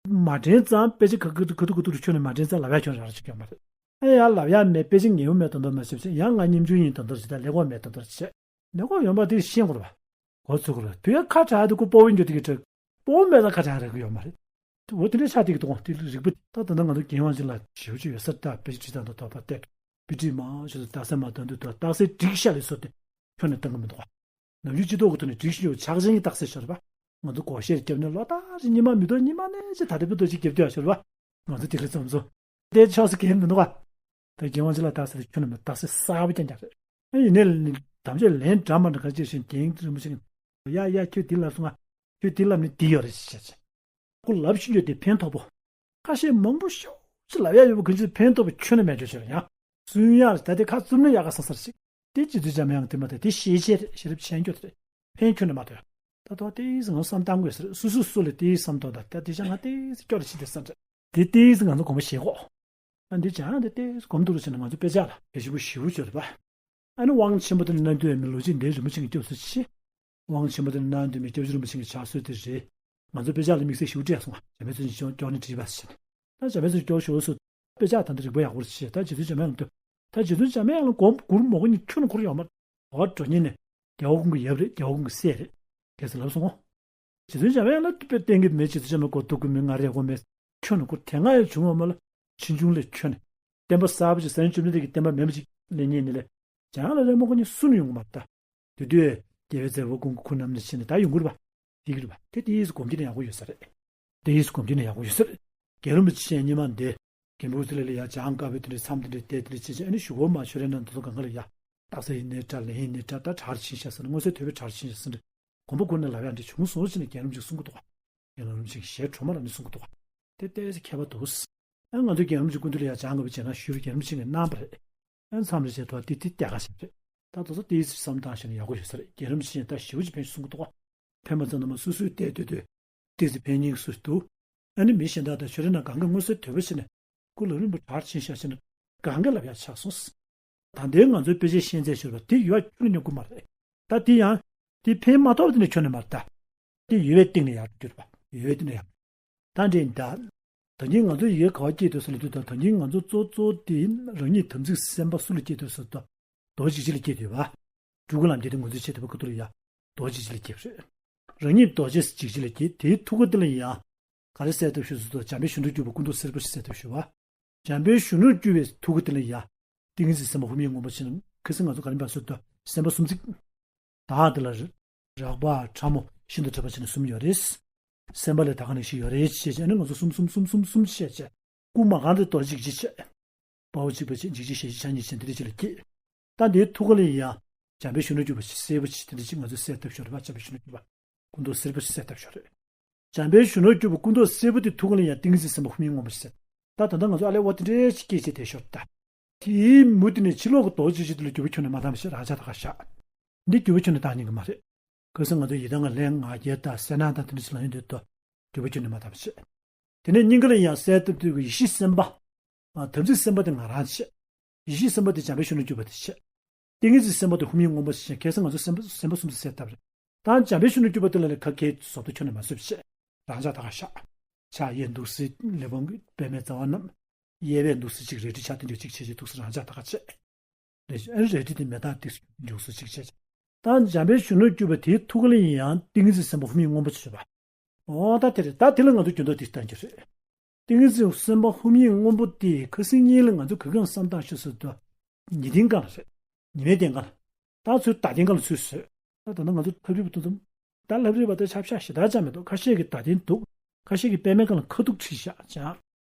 མ་དྲན་ཙང་དཔེ་ཆ་ག་གི་ག་ཐུག་ག་ཐུག་ག་ཐུག་ཁྱོན་ནས་མ་དྲན་ཙང་ལབ་ཡ་ཁྱོན་རང་རེ་ཅིག་ཡོད་མ་རེད། ཨེ་ཡ་ལབ་ཡ་མེད། དཔེ་ཆ་ངེས་པོ་མེད་དོན་དག་མ་ཤེས་ཤེས་ཡང་ང་སྙེམས་ཆུང་ཡིན་དོན་དག་ཅིག་ད་ལས་ཀ་མེད་དོན་དག་ཅིག་ལས་ཀ་ཡོད་མ་དེ་ཤེས་དགོས་རེད་པ། གོ་ཚུགས་དགོས་རེད། དུས་ཡ་ཁ་གྲག་དུས་ཁོ་སྤོ་བོ་འགྱོ་དེ་གི་གྲག་སྤོ་བོ་མེད་ན་ཁ་གྲག་རེད་གི་ཡོད་མ་རེད། འོ་དེ་འདྲ་ཆགས་དེ་གི་དོན་དེ་རིག་པ་ད་ད་ལྟ་ང་ཚོ་རྒན་དབང་ཆེན་ལགས་ཞེ་པོ་ཅིག་ཡོད་ས་རེད། ད་དཔེ་ཆ་ཁྲིད་སྟངས་དང་དོགས་པ་སྟེ་དཔེ་ཁྲིད་མང་ཤོས་སུ་རྟགས་གསལ་མ་བཏང་དུས་དོ་རྟགས་གསལ་སྒྲིག་ཤ་ལས་སོ་དེ་ཁྱོན་ནས་བཏང་གི་མི་འདུག་བ། ནམ་རྒྱུན་སྤྱི་ཚོགས་ཀྱི་ཐོག་ནས་སྒྲིག་བཞིན་ཡོད་ཆགས་ཅན་གྱི་རྟགས་གསལ་ཤོར་བ། ང་ཚོ་སྒོར་གཞས་རྒྱབ་ནས་ལོ་ལྟར་རེ་ཉི་མ་མི་ཐོག་ཉི་མ་ནས་ཅི་ད་ལྟ་བུ་ཐོག་ཅིག་རྒྱབ་དུས་ཤོར་བ། ང་ཚོ་དེ་ག་ཙམ་བཟོ། དེ་ཆགས་སུ་གལ་མི་འདུག་བ། ད་རྒན་དབང་ཆེན་ལགས་རྟགས་གསལ་དེ་ཁྱོན་ནས་མི་རྟགས་གསལ་གསར་པ་རྐྱང་རྐྱང་རེད། ཨ་ཡིན་ནའི་དམ་བཅའ་ལན་འདྲ་མ་འདྲ་ག་ཅིག་བཞིན་རྒན་རིན་པོ་ཆེ་གིས་ཡ་ཡ་ཁྱོད་འདི་ལབ་སོང་ང་། ཁྱོད་འདི་ལབ་ནས་འདི་ཡོད་རེད་ཅེས་བྱས། ཁོ་ལབ་ཤེས་རྒྱུ་དེ་ཕན་ཐོགས་པོ། ཁ་ཤས་མང་པོ་ཤོག་ཅིག་ལབ་ཡ་ཡོད་པ་གང་ཅིག་ཕན་ཐོགས་པ་ཁྱོན་ནས་མེད་ཆོག་ཆོག་ཡང་། སུན་ཡག་རེད། ད་དེ་ཁ་བཙུམ་ན་ཡག་ག་ས་སར་ཞིག་དེ་རྗེ་བཙུན་འཇམ་དབྱངས་དེ་མ་དེ་དེ་ཤེས་བྱེད་རེད། ཤེས་རབ་ཆེན་སྐྱོ་དེ་རེད། ཕན་ཁྱོན་ནས་མ་ཐོས། ད་དོ་དེ་ཡིས་ང་བསམ་བཏང་དགོས་ཟེར། སུ་སུ་སུ་ལ་དེ་ཡིས་བསམ་དོ། ད་ད་དེ་ཤ་ང་དེ་ཡིས་སྐྱོ་རེ་ཆེ་དེ་བསམ་རེད། དེ་དེ་ཡིས་ང་ཚོ་དགོངས་པ་བཞེས་གོ། ཨ་འདི་བྱ་ཡང་དེ་དེ་ཡིས་སྒོམ་ཐུབ་རུ་བྱས་ན་ང་ཚོ་དཔེ་ཆ་ལ་གལ་ཆེན་པོ་ཞེ་པོ་ཅིག་རེད་པ། ཨ་ནི་དབང་ཆེན་པོ་དེ་ནི་གནང་འདོད་མེད་ལོ་གཅིག་འདས་རིན་པོ་ཆེ་གི་སྐྱབས་སུ་མཆི། དབང་ཆེན་པོ་དེ་ནི་གནང་འདོད་མེད་སྐྱབས་རྗེ་རིན་པོ་ཆེ་གི་ཕྱག་སྲོལ་དེ་རེད། ང་ཚོ་དཔེ་ཆ་ལ་དམིགས་བསལ་ཞེ་པོ་བྲིས་སོང་བ། བྱམས་པའི་མཚོན་བྱེད་ཀྱང་སྐྱོར་ནས་བྲིས་པ་ཟེར་ནས། ད་བྱམས་པའི་མཚོན་བྱེད་སྐྱོར་ཞོར་སུ་དཔེ་ཆ་ད་འདི་རིག་པ་ཡག་པོ་ཞིག་ད་རྗེ་བཙུན་འཇམ་དབྱངས་འདུག་ད་རྗེ་བཙུན་འཇམ་དབྱངས་ལ་སྒོམ་སྒུར་མོ་གོ་ཉིད་ཁྱོན་ནས་འཁོར་ཡོང་མ་རེད། འོ་འགྲོ་ཉིད་ནས་རྒྱལ་བ་ཀུན་གྱི་ཡབ་རེད། རྒྱལ་བ་ཀུན་གྱི་སྲས་རེད། གལ་སྲིད་ལབ་སོང་ངོ་། རྗེ་བཙུན་འཇམ་དབྱངས་ལ་དཔེ་བསྟེན་གྱི་མེད། རྗེ་བཙུན་འཇམ་དབྱངས་མགོ་ཐུག་གི་མེད། ང་རེད་དགོས་མེད། ཁྱོད་ནི་ཁོ་དེ་སྔ་ཡང་བྱུང་བ་མ་ལ་ཕྱིས་འབྱུང་ལས་ཁྱོད་ནི་བསྟན་པ་གསར་པ་ཅིག་སངས་རྒྱས་བཅོམ་ལྡན་འདས་ཀྱི་བསྟན་པ་མེད་པ་ཅིག་ལེན་ཉེ་ནི་ལས་བྱང་ལ་རེ་མོ་ཁོ་ནི་སུ་ནི་ཡོང་གི་མ་རེད་ད། དེ་དུས་རྒྱལ་བའི་མཛད་པ་ཀུན་གྱི་ཁུར་བསྣམས་ནས་ཕྱིན་ནས་ད་ཡོང་གི་རེད་པ། དེ་གི་རེད་པ། དེ་དེ་ཡིས་སྒོམ་གྱི་ནི་ཡག་པོ་ཡོད་ས་རེད། དེ་ཡིས་སྒོམ་གྱི་ནི་ཡག་པོ་ཡོད་ས་རེད། རྒྱལ་བ་རིན་པོ་ཆེ་སྙེ་མ་འདི་རྒན་པོ་ཚོ་ལ་ལ་ཡ་བྱང་དཀར་པོའི་དེ་འདྲའི་མཚམས་དེ་འདྲའི་བལྟས་དེ་འདྲའི་བྱེད་བྱེད་ཨ་ནི་གཞུག་གུ་མ་ཆོས་རའི་ནང་དུ་གང་ག་ལ་ཡ། རྟགས་གསལ་ཡིན་ནའི་འདྲ་ལན་ཡིན་ནའི་འདྲ་ད་གྲར་ཕྱིན་ཤག་ཟེར་ན་མངོན་གསལ་དོད་པའི་གྲར་ཕྱིན་ཤག་ཟེར་ན། དགོངས་པ་ཁུར་ནས་ལབ་ཡག་འདྲ་བྱུང་སོང་ཟེར་ནས་རྒན་རིན་པོ་ཆེས་གསུང་གི་འདུག་ག་རྒན་རིན་པོ་ཆེས་ཞལ་དྲོ་མ་ལ་ནི་གསུང་གི་འདུག་ག་དེ་ཏོག་ཙམ་ཁྱད་པར་འདུག་ཨ་ང་ཚོ་རྒན་རིན་པོ་ཆེ་སྐུ་མདུན་ལ་ཡ་བྱང་དཀར་པོ་བྱས་ན་ཞུས་པའི་རྒན་རིན་པོ་ཆེ་གིས་གནང་བ་རེད། ཨ་མཚམས་རེ་བྱས་དོ་དེ་དེ་རྒྱ་གར་ཞིག་རེད། ད་དེ་ཚོ་ཏོག་ཙམ་བསམ་བཏང་ཤེས་ན་ཡག་པོ་ཡོད་ས་རེད། རྒན་རིན་པོ་ཆེས་ད་ཞེ་པོ་ཅིག་ཕན་གསུང་གི་འདུག་ག་ཕན་པ་ཙམ་དུ་མ་སོ་སོས་བལྟས་སྡོད་དུས་ཏོག་ཙམ་ཕན་ཉེན་གྱི་སུ་འདུག་ཨ་ནི་མི་གཞན་དག་དང་ཆོས་རའི་ནང་གང་ག་མངོན་གསལ་དོད་པོ་བྱས་ནས་སྐུ་ལ་རིང་པོ་གྲར་ཕྱིན་ཤག་ཟེར་ན་གང་ག་ལབ་ཡག་ཆགས་སོང་། ད་ལྟའི་ང་ཚོའི་དཔེ་ཆའི་ཤེས་ཚད་ཤོར་བ་དེ་ཡོད་ཁྱོན་ནས་ཉོབ་ཀྱི་མ་རེད། ད་དེ་ཡང་དེ་ཕན་མ་ཐོགས་པ་དེ་ནི་ཁྱོན་ནས་མ་རེད་ད། དེ་ཡོད་པའི་སྟེང་ནས་ཡག་གྱུར་པ་ཡོད་པའི་སྟེང་ནས་ཡག་ད་འདྲེན་ད། ད་གིན་ང་ཚོ་ཡི་གེ་ག་པར་སྐྱེས་འདུག་ཟེར་ལབ་དུས་ད་ད་གིན་ང་ཚོ་གཙོ་གཙོ་དེ་རང་ཉིད་དམ་ཚིག་སེམས་དཔའ་སུ་ལ་སྐྱེས་འདུག་ཟེར་དུས། རྡོ་རྗེ་འཇིགས་བྱེད་ལ་སྐྱེས་བསྡད་པ། སྤྲུལ་སྐུ་ལམ་འཁྱེར་དེ་ངོས་འཛིན་བྱེད་བསྡད་པ་ཁུ་ཐུག་ལ་ཡ། རྡོ་རྗེ་འཇིགས་བྱེད་ལ་སྐྱེས་པ་རེད། རང་ཉིད་རྡོ་རྗེ་འཇིགས་བྱེད་ལ་སྐྱེས། དེའི་ཐུགས་ཀ་དེ་ལ་ཡ། ག་རེ་གསལ་བཏབ་ཤོག་ཟེར་དུས་འཇམ་དཔལ་གཞོན་ནུར་གྱུར་པ་སྐུ་མདོག་སེར་པོ་ཞིག་གསལ་བཏབ་ཤོག་བ། འཇམ་དཔལ་གཞོན་ནུར་གྱུར་པའི་ཐུགས་ཀ་དེ་ལ་ཡ། ཏིང་ངེ་འཛིན་སེམས་དཔའ་ཧཱུྃ་ཡིག་མངོན་པར་བྱས་ན་ཁ་སང་ང་ཚོ་ག་རེ་འབད་ཟེར་དུས་སེམས་དཔའ་སུམ་བརྩེགས། དག་དེ་ལ་རགས་པ་ཕྲ་མོ་ཤིན་ཏུ་ཕྲ་བ་བྱས་ན་གསུམ་ཡོད་རེད། སེམས་དཔའ་ལས་དག་ནི་བཞི་ཡོད་རེད་ཅེས་བྱས་ནས་ང་ཚོ་གསུམ་གསུམ་གསུམ་གསུམ་གསུམ་བཤད་བྱས། སྐུ་མ་གང་དེ་རྡོ་རྗེ་འཇིགས་བྱེད་བྱས། དཔའ་བོ་གཅིག་པ་བྱས། འཇིགས་བྱེད་ཞལ་བཞི་ཕྱག་གཉིས་བྱས། འདི་འདྲ་ཅིག་ལ་སྐྱེས། ད་འདིའི་ཐུགས་ཀ་ལ་ཡ། འཇམ་དཔལ་གཞོན་ནུར་གྱུར་པ་ཞིག་སེར་པོ་ཞིག་དེ་འདྲ་ཅིག་ང་ཚོས་གསལ་བཏབ་ཤོག་རེད་པ། འཇམ་དཔལ་གཞོན་ནུར་གྱུར་པ་སྐུ་མདོག་སེར་པོ་ཞིག་གསལ་བཏབ་ཤོག་རེད། འཇམ་དཔལ་གཞོན་ནུར་གྱུར་པ་སྐུ་མདོག་སེར་པོ་དེ་ཐུགས་ཀ་ལ་ཡ་ཏིང་ངེ་འཛིན་སེམས་དཔའ་ཧཱུྃ་ཡིག་མངོན་པར་བྱས། ད་ད་ལྟ་ང་ཚོ་ཨ་ལས་འོ་དེ་འདྲ་ཅིག་སྐྱེས་བྱས་བསྡད་ཤོག་ད། དེའི་མུ་མཐུད་ནས་ཕྱི་ལོགས་ཀྱི་རྡོ་རྗེ་འཇིགས་བྱེད་དེ་ལ་འགྱུར་བ་ཁྱོན་ནས་མ་བཏང་བ་བྱས། རང་འཇགས་ད་ག་བཞག་འདི་འགྱུར་བ་ཁྱོན་ནས་བཏང་ཉན་གྱི་མ་རེད། ཁ་སང་ང་ཚོ་ཡི་དམ་ལྔ་ལྷའི་ང་རྒྱལ་དང་གསལ་སྣང་དང་དེ་འདྲ་ཅིག་ལ་ཡོང་དུས་དུ་འགྱུར་བ་ཁྱོན་ནས་མ་བཏང་བ་བྱས། དེ་ནས་སྙིང་ག་ལ་ཡང་གསལ་བཏབ་དུས་ཀྱི་ཡེ་ཤེས་སེམས་དཔའ། ཨ། དམ་ཚིག་སེམས་དཔའ་དེ་ང་རང་བྱས། ཡེ་ཤེས་སེམས་དཔའ་དེ་འཇམ་དཔལ་གཞོན་ནུར་གྱུར་པ་དེ་བྱས། ཏིང་ངེ་འཛིན་སེམས་དཔའ་དེ་ཧཱུྃ་ཡིག་མངོན་པར་བྱས། ཁ་སང་ང་ཚོ་སེམས་དཔའ་སེམས་དཔའ་སུམ་བརྩེགས་གསལ་བཏབ་རེད། ད་འཇམ་དཔལ་གཞོན་ནུར་གྱུར་པ་དེ་ལ་ལས་ཁ་སྐད་བཟོ་ལྟ་ཁྱོན་ནས་མ་བཟོས་བྱས། རང་འཇགས་ད་ག་བཞག་ཕྱག་གཡས་འདུག་སེ་ལེའུ་བོ་པདྨའི་རྩ་བ་བསྣམས། གཡས་པས་འདུག་སེ་གཅིག་རལ་གྲི་ཕྱག་དེ་འདྲ་གཅིག་བྱས་བྱས་འདུག་སེ་རང་འཇགས་ད་ག་བྱས། རེད། ཨ་ནི་རལ་གྲི་དེ་མེ་སྟག་སྟེགས་སུ་འཇུག་སུ་གཅིག་བྱས། ད་འཇམ་དཔལ་གཞོན་ནུར་གྱུར་པ་དེའི་ཐུགས་ཀ་ལ་ཡང་ཏིང་ངེ་འཛིན་སེམས་དཔའ་ཧཱུྃ་ཡིག་མངོན་པར་བྱས་པ། འོ་ད་དེ་རེད། ད་དེ་ལ་ང་ཚོ་འགྱུར་ལྡོག་དེ་བཏང་རྒྱུ་རེད། ཏིང་ངེ་འཛིན་སེམས་དཔའ་ཧཱུྃ་ཡིག་མངོན་པོ་དེ་ཁ་སང་ཉིན་ལ་ང་ཚོ་ག་གེ་བསམ་བཏང་ཤོག་ཟེར་དུས། ཉི་སྟེང་སྒང་ལ་རེད། ཉི་མའི་སྟེང་སྒང་ལ། ད་ཚུར་ཟླ་སྟེང་སྒང་ལ་ཚུར་བཟོས། ད་ད་ནི་ང་ཚོ་ལྷ་བྲིས་པ་ཏུ་ཏུམ། ད་ལྷ་བྲིས་པ་དེ་ཆ་བཞག་ཞེ་དྲག་ཅང་མི་འདུག་ཁ་ཤས་ཀྱིས་ཟླ་སྟེང་འདུག་ཁ་ཤས་ཀྱིས་པདྨའི་སྒང་ལ་ཁ་ཐུག་བྲིས་བཞག་ཅང་།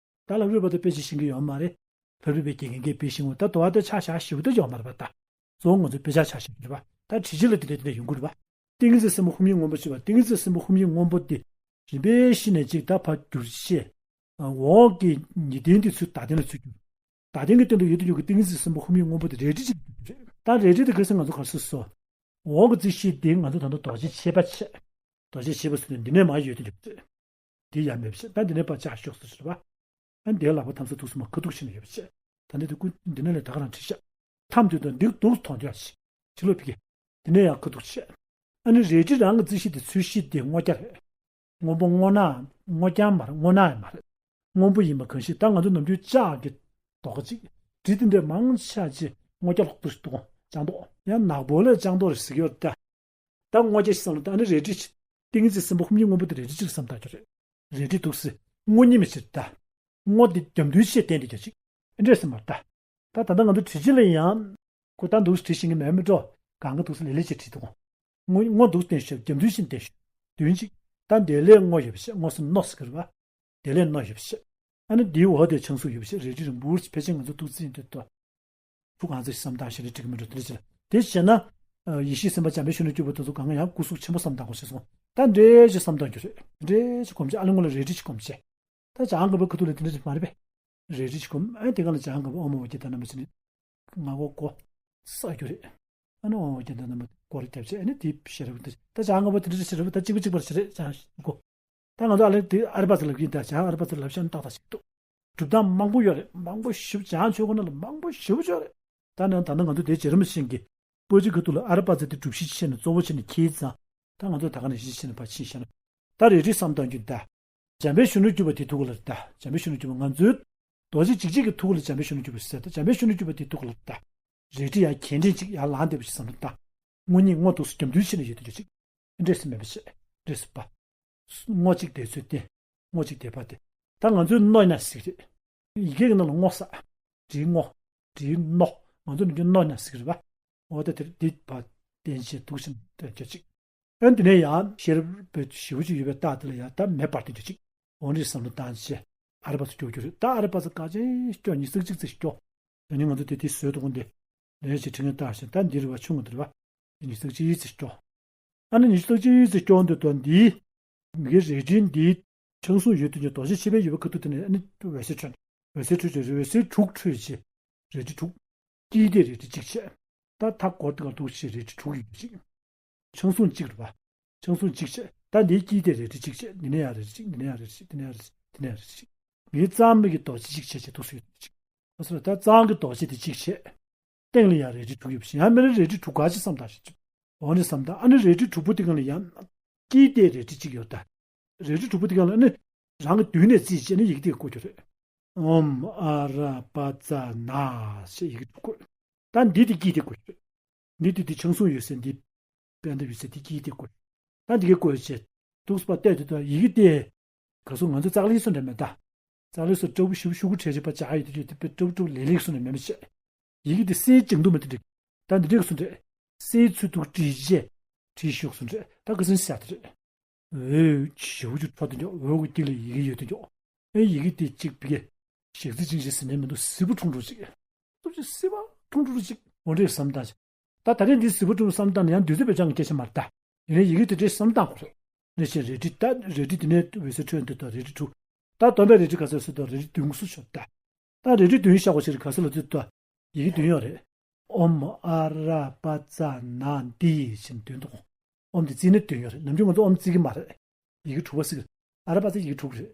ད་ལྷ་བྲིས་པ་དེ་དཔེ་ཆ་ཤེས་ཀྱི་ཡོད་མ་རེད། ལྷ་བྲིས་པའི་དགེ་རྒན་གྱིས་དཔེ་ཤེས་འོང་། ད་དོ་བ་དེ་ཆ་བཞག་ཞེ་པོ་དེ་ཡོད་མ་རེད་པ། ད་གཙོ་བོ་ང་ཚོ་དཔེ་ཆ་ཆ་བཞག་རྒྱུ་རེད་པ། ད་བྲིས་རྗེས་ལ་དེ་འདྲ་དེ་འདྲ་ཡོང་གི་རེད་པ། ཏིང་ངེ་འཛིན་སེམས་དཔའ་ཧཱུྃ་ཡིག་མངོན་པར་བྱས་པ། ཏིང་ངེ་འཛིན་སེམས་དཔའ་ཧཱུྃ་ཡིག་མངོན་པོ་དེ་རིམ་པས་བཞིན་ནས་གཅིག་ད་ཕར་བསྒྱུར་བྱས། འོག་གི་ཉི་སྟེང་དེ་ཚུར་ཟླ་སྟེང་ལ་ཚུར་བསྒྱུར། ཟླ་སྟེང་གི་སྟེང་དུ་ཡོད་དུ་ཡོད་ཀྱི་ཏིང་ངེ་འཛིན་སེམས་དཔའ་ཧཱུྃ་ཡིག་མངོན་པོ་དེ་རལ་གྲི་གཅིག་ཏུ་གྱུར་རེད། ད་རལ་གྲི་དེ་ཁ་སང་ང་ཚོ་ག་རེ་ཟེར་སོང་། འོག་གི་རྩིབས་བཞི་དེ་ང་ཚོ་ད་ལྟ་རྡོ་རྗེ་ཕྱེད་པ་བྱས། རྡོ་རྗེ་ཕྱེད་པ་ཟེར་དུས་འདི་ནས་མར་ཡོད་དུ་ཡོད་རེད། དེ་ཡང་མེད་པ་བྱས། ད་འདི་ནས་ཕར་བཅག་ཤོག་ཟེར་རེད་པ། ཨ་འདིའི་ལག་པ་ཐམ་ས་ཐུག་སོང་མ་ཁ་ཐུག་ཕྱིན་ནས་ཡོད་པ་བྱས། ད་འདི་དུ་ཀུན་འདི་ནས་ལས་ད་ག་རང་བྲིས་ཤག་ཐམ་དུས་དང་འདི་འདུག་མཐོང་རྒྱ་ཆེ། ཕྱི་ལོགས་ཕ་གི། འདི་ནས་ཡང་ཁ་ཐུག་བྱས། ཨ་ནི་རལ་གྲི་རང་གི་རྩིབས་བཞི་དེ་ཚུར་བཞི་དེ་སྔོ་སྐྱ་རེད། སྔོན་པོ་སྔོ་ནག་སྔོ་རྐྱང་མ་རེད། སྔོ་ནག་ཡང་མ་རེད། སྔོན་པོ་ཡིན་པ་གང་ཞིག་ད་ང་ཚོ་ནམ་རྒྱུན་ལྕགས་ཀྱི་རྡོ་ཁ་ཅིག་གྲི་དེ་འདྲ་མང་ཆ་ཅིག་སྔོ་སྐྱ་ལྷོག་ཏུ་ཞིག་འདུག་ལྕགས་མདོག་ཡང་ནག་པོ་ལ་ལྕགས་མདོག་རེད་ཟེར་གྱི་ཡོད་ད། ད་སྔོ་སྐྱ་ཞིག་བསམ་ལ་ད་ནི་རལ་གྲི་ཞིག་ཏིང་ངེ་འཛིན་སེམས་དཔའ་ཧཱུྃ་ཡིག་མངོན་པོ་དེ་རལ་གྲི་གཅིག་བསམ་བཏང་རྒྱུ་རེད། རལ་གྲི་འདུག་སེ། སྔོ་ཉི་མ་ཕྱིར་ད། སྔོ་དེ་རྒྱབ་མདུན་ཕྱེད་བསྟན་དེ་རྒྱ་ཅིག་ཨེ་འདྲས་སེ་མར་ད། ད་ད་ལྟ་ང་ཚོ་བྲིས་རྗེས་ལ་ཡང་། ཁོ་ད་འདུག་སེ་བྲིས་ཤེས་ཀྱི་མེད་མི་འགྲོ། གང་ག་འདུག་སེ་ལེ་ལེ་བྱས་བྲིས་འདུག་སྔོ་སྔོ་འདུག་བསྟན་ཤོག་རྒྱབ་མདུན་ཕྱིར་བསྟན་ཤོག་མདུན་གཅིག་ད་དེ་ལས་སྔོ་ཡོད་པ་ཞིག་སྔོ་སེ་རྣོ་ཟེར་གྱི་རེད་པ། དེ་ལས་རྣོ་ཡོད་པ་ཞིག་ཨ་ནི་དེའི་འོག་དེ་ཆང་སུ་ཡོད་པ་ཞིག་རལ་གྲི་རིང་པོ་ཕལ་ཆེར་ང་ཚོ་ཐུག་རྩིས་ཡིན་དུས་ད། ཕྲུ་གུ་ཨང་རྩིས་བསམ་སྟངས་ཤིག་རེད་འགྲིག་གི་མི་འགྲོ་དེ་འདྲ་ཞིག་ལ། དེ་བྱས་ན། ཡེ་ཤེས་སེམས་དཔའ་འཇམ་དཔལ་གཞོན་ནུར་གྱུར་པ་དེ་ཚོ་གང་ག་ཡང་སྐུ་གཟུགས་ཆེན་པོ་བསམ་སྟངས་གོ་ཤེས་སོང་། ད་འདྲེ་ཞིག་བསམ་སྟངས་རྒྱུ་རེད། འདྲེ་ཞིག་གོམས་ཆེ་ཨ་ལེ་ངོ་ལ་རལ་གྲི་ཞིག་གོམས་ཆེ། ད་བྱང་ཁ་པའི་ཁ་ཐུག་ལ་དེ་འདྲ་ཞིག་མ་རེད་པས། རལ་གྲི་ཞིག་གོམས་ཨ་དེ་ག་ལ་བྱང་ཁ་པ་ཨོ་མོ་འོ་ཀྱེ་ད་རྣམ་པ་ཅི་ནི། ང་གོ་གོ། ས་རྒྱུ་རེད། ཨ་ནི་ཨོ་ཀྱེ་ད་རྣམ་པ་སྐོར་རྒྱབ་ཆེ་ཨ་ནི་དེ་ཤེས་རབ་ད་ད་བྱང་ཁ་པ་དེ་འདྲ་ཤེས་རབ་ད་གཅིག་པ་གཅིག་པར་ཞེས་རབ་ད་བྱང་གོ། ད་ང་ཚོ་ཨ་ལེ་དེ་ཨ་རི་པ་ཚ་ལབ་ཀྱིན་ད་བྱང་ཨ་རི་པ་ཚ་ལབ་ཤ་ནི་ཏག་ཏག་ཞིག་འདུག་གྲུབ་སྟངས་མང་པོ་ཡོད་རེད། མང་པོ་ཞིབ་བྱང་ཆོས་སྐོར་ནང་ལ་མང་པོ་ཞིབ་ཡོད་རེད། ད་ནང་ད་ནང་ང་ཚོ་དེ་རྗེ་རིན་པོ་ཆེ་གི་པོ་ཅི་ཁ་ཐུག་ལ་ཨ་རི་པ་ཚ་དེ་སྒྲུབ་གཞི་ཆེ་ནས་གཙོ་བོ་ཆེ་ནས་ཁྱེད་ཚང་ད་ང་ཚོ་ད་ག་ནས་གཞི་ཆེ་ནས་ཕར་ཕྱིན་ཤ་ན། ད་རལ་གྲི་བསམ་སྟངས་རྒྱུ་ད། འཇམ་དཔལ་གཞོན་ནུར་གྱུར་པ་དེ་ཐུག་ག་ལ་རེད་ད། འཇམ་དཔལ་གཞོན་ནུར་གྱུར་པ་ང་ཚོའི་རྡོ་རྗེ་འཇིགས་བྱེད་ཀྱི་ཐུག་ག་ལ་འཇམ་དཔལ་གཞོན་ནུར་གྱུར་པ་ཟེར་ད་འཇམ་དཔལ་གཞོན་ནུར་གྱུར་པ་དེ་ཐུག་ག་ལ་རེད་ད། རལ་གྲི་ཡང་གྱེན་འགྲེང་ཅིག་ཡར་ལངས་བསྡད་པ་ཞིག་བསམ་ད། སྔོ་ཉི་སྔོ་འདུག་སེ་རྒྱབ་མདུན་ཕྱིན་ནས་ཡོད་དུ་ཡོད་ཅིག་འདྲེས་སེ་མེད་པ་བྱས། འདྲེས་སེ་པ། སྔོ་གཅིག་དེ་ཚོས་བསྟན། སྔོ་གཅིག་དེ་པ་དེ། ད་ང་ཚོའི་རྣོ་ཡིན་ན་ཟིག་རེད། ཡི་གེ་གི་ནང་ལ་སྔོ་ས། འབྲིའི་སྔོ། འབྲིའི་རྣོ། ང་ཚོ་ནི་རྣོ་ཡིན་ན་ཟིག་རེད་པ། འོ་ད་དེར་འདི་པ་བསྟན་བྱས་འདུག་སེ་འདྲ་ཅིག་ཨ་ནི་དེ་ནས་ཡང་ཤེས་རབ་པའི་ཞེ་པོ་ཅིག་ཡོད་པའི་རྟགས་དེ་ལ་ཡང་ད་མེ་འབར་ཏེ་འདྲ་ཅིག་འོ་འདྲའི་བསམ་བློ་བཏང་བྱས་ཨ་རི་པ་ཚོ་སྐྱོ་རྒྱུ་རེད། ད་ཨ་རི་པ་ཚོ་ག་ཚོད་སྐྱོ་ཉི་ཤུ་རྩ་གཅིག་ཙམ་སྐྱོ། ད་ནི་ང་ཚོ་དེ་དེ་བཟོས་འདུག་གོ་འདི། ལན་ཞིག་ཁྲི་ངན་བཏང་ཞིང་ད་འདི་རུ་བ་ཆུང་ངུ་འདི་རུ་བ། ཉི་ཤུ་རྩ་གཅིག་ཙམ་སྐྱོ། ཨ་ནི་ཉི་ཤུ་རྩ་གཅིག་ཙམ་སྐྱོ་འདི་དོན་འདི། མི་གི་རལ་གྲི་འདི། ཆང་སུང་ཡོད་དུ་ཉོ་རྡོ་རྗེ་ཆེ་བའི་ཡོད་པའི་ཁ་ཐུག་དེ་ནས་ཨ་ནི་འོད་ཟེར་འཕྲོས། འོད་ཟེར་འཕྲོས་ཀྱི་རེད། འོད་ཟེར་དྲུག་འཕྲོས་ཀྱི། རལ་གྲི་དྲུག་དཀྱིལ་དེ་རལ་གྲི་གཅིག་བྱས། ད་མཐའ་སྐོར་དེ་ག་འདུག་ཅེས་རལ་གྲི་དྲུག་ཡོད་ཅིག་ཆང་སུང་གཅིག་རེད་པ། ཆང་སུང་གཅིག་བྱས། ད་འདིའི་དཀྱིལ་དེ་རལ་གྲི་གཅིག་བྱས། འདི་ནས་ཡང་རལ་གྲི་གཅིག་འདི་ནས་ཡང་རལ་གྲི་གཅིག་འདི་ནས་ཡང་རལ་གྲི་གཅིག་འདི་ནས་ཡང་རལ་གྲི་གཅིག་ངའི་གཙང་མའི་གི་རྡོ་རྗེ་གཅིག་བྱས་བྱས་འདུག་སེ་ཡོད་ཅིག་ཨ་སོ་ད་གཙང་གི་རྡོ་རྗེ་དེ་གཅིག་བྱས། སྟེང་ལ་ཡང་རལ་གྲི་དྲུག་ཡོད་པ་ཞིག་ཡང་མིན་ན་རལ་གྲི་དྲུག་ག་ཅིག་བསམ་བཏང་ཞིག་འོ་ནི་བསམ་བཏང་ཨ་ནི་རལ་གྲི་དྲུག་པོ་དེ་གང་ལ་ཡང་། དཀྱིལ་དེ་རལ་གྲི་གཅིག་ཡོད་ད། རལ་གྲི་དྲུག་པོ་དེ་གང་ལ་ཨ་ནི། རང་གི་མདུན་ནས་རྩིས་བྱས་ནས་ཡི་གེ་དེ་བཀོད་རྒྱུ་རེད། ཨོཾ་ཨ་ར་པ་ཙ་ན་ཞེས་ཡི་གེ་དྲུག་བཀོད། ད་འདི་དེ་དཀྱིལ་དེ་བཀོད་རྒྱུ་རེད། འདི་འདི་འདི་ཆང་སྲུང་ཡོད་ཟེར། འདི་པད་འདབ་ཡོད་ཟེར། འདི་དཀྱིལ་དེ་བཀོད། ད་འདི་གའི་བཀོད་བྱས། འདུག་སེ་བལྟས་དུས་ད་ཡི་གེ་དེ་ག་སོ་ང་ཚོ་ཙག་ལི་སོ་འདྲ་མེད་ད། ཙག་ལི་སོ་སྤྲ་པོ་ཞུ་ཞུ་གུ་བྲེས་བྱས་པ་ཅག་ཡོད་དུས་དེ་པད་སྤྲ་པོ་སྤྲ་པོ་ལེ་ལེ་སོ་འདྲ་མེད་མ་བྱས། ཡི་གེ་དེ་གསལ་ཅིག་འདུག་མ་དེ་འགྲིག་ད་འདི་འདྲ་གི་སོ་འདྲ། གསལ་ཚུལ་འདུག་བྲིས་བྱས། བྲིས་ཞུགས་སོ་འདྲ། ད་ག་སོ་ཤ་དེ་རེད། འོད་ཞེ་པོ་ཅིག་འཕྲོ་དེ་འཇོག་འོད་ཀྱི་སྟེང་ལ་ཡི་གེ་ཡོད་དེ་འཇོག་ཨེ་ཡི་གེ་དེ་གཅིག་པི་ཀའི་ཞག་རྩི་ཅིག་ཞིག་ཟིན་ནས་མི་འདུག་སིལ་བུ་ཁྲུང་ཁྲུང་ཅིག་སྟོབས་ཆེ་སིལ་བ་ཁྲུང་ཁྲུང་ཅིག་འོ་འདྲས་བསམ་བཏང་ཅིག་ད་ད་རེས་འདི་སིལ་བུ་ཁྲུང་བསམ་བཏང་ནས་ཡང་འདུས་ཚོད་པའི་ཅང་གི་སྐད་ཆ་མ་རེད་ད། ཡིན་ནའི་ཡི་གེ་དེ་འདྲས་བསམ་བཏང་དགོས་རེད། ནས་ཕྱིན་རལ་གྲི་ད་རལ་གྲི་དེ་ནས་འོད་ཟེར་འཕྲོས་འདུག་ད་རལ་གྲི་དྲུག་ད་སྟོན་པའི་རལ་གྲི་ག་ཚོད་ཟེར་དུས་རལ་གྲི་བདུན་སུ་ཆོག་ད། ད་རལ་གྲི་བདུན་བཞག་པ་ཞིག་ག་ཚོད་ལ་དུས་ད། ཡི་གེ་བདུན་ཡོད་རེད། ཨོཾ་ཨ་ར་པ་ཙ་ན་དྷཱིཿ་ཟེར་བདུན་འདུག་ཨོཾ་དེ་བརྩིས་ནས་བདུན་ཡོད་རེད། ནམ་རྒྱུན་ང་ཚོ་ཨོཾ་བརྩི་གི་མ་རེད། ཡི་གེ་དྲུག་པ་བརྩི་གི་རེད། ཨ་ར་པ་ཙ་ཡི་གེ་དྲུག་རེད།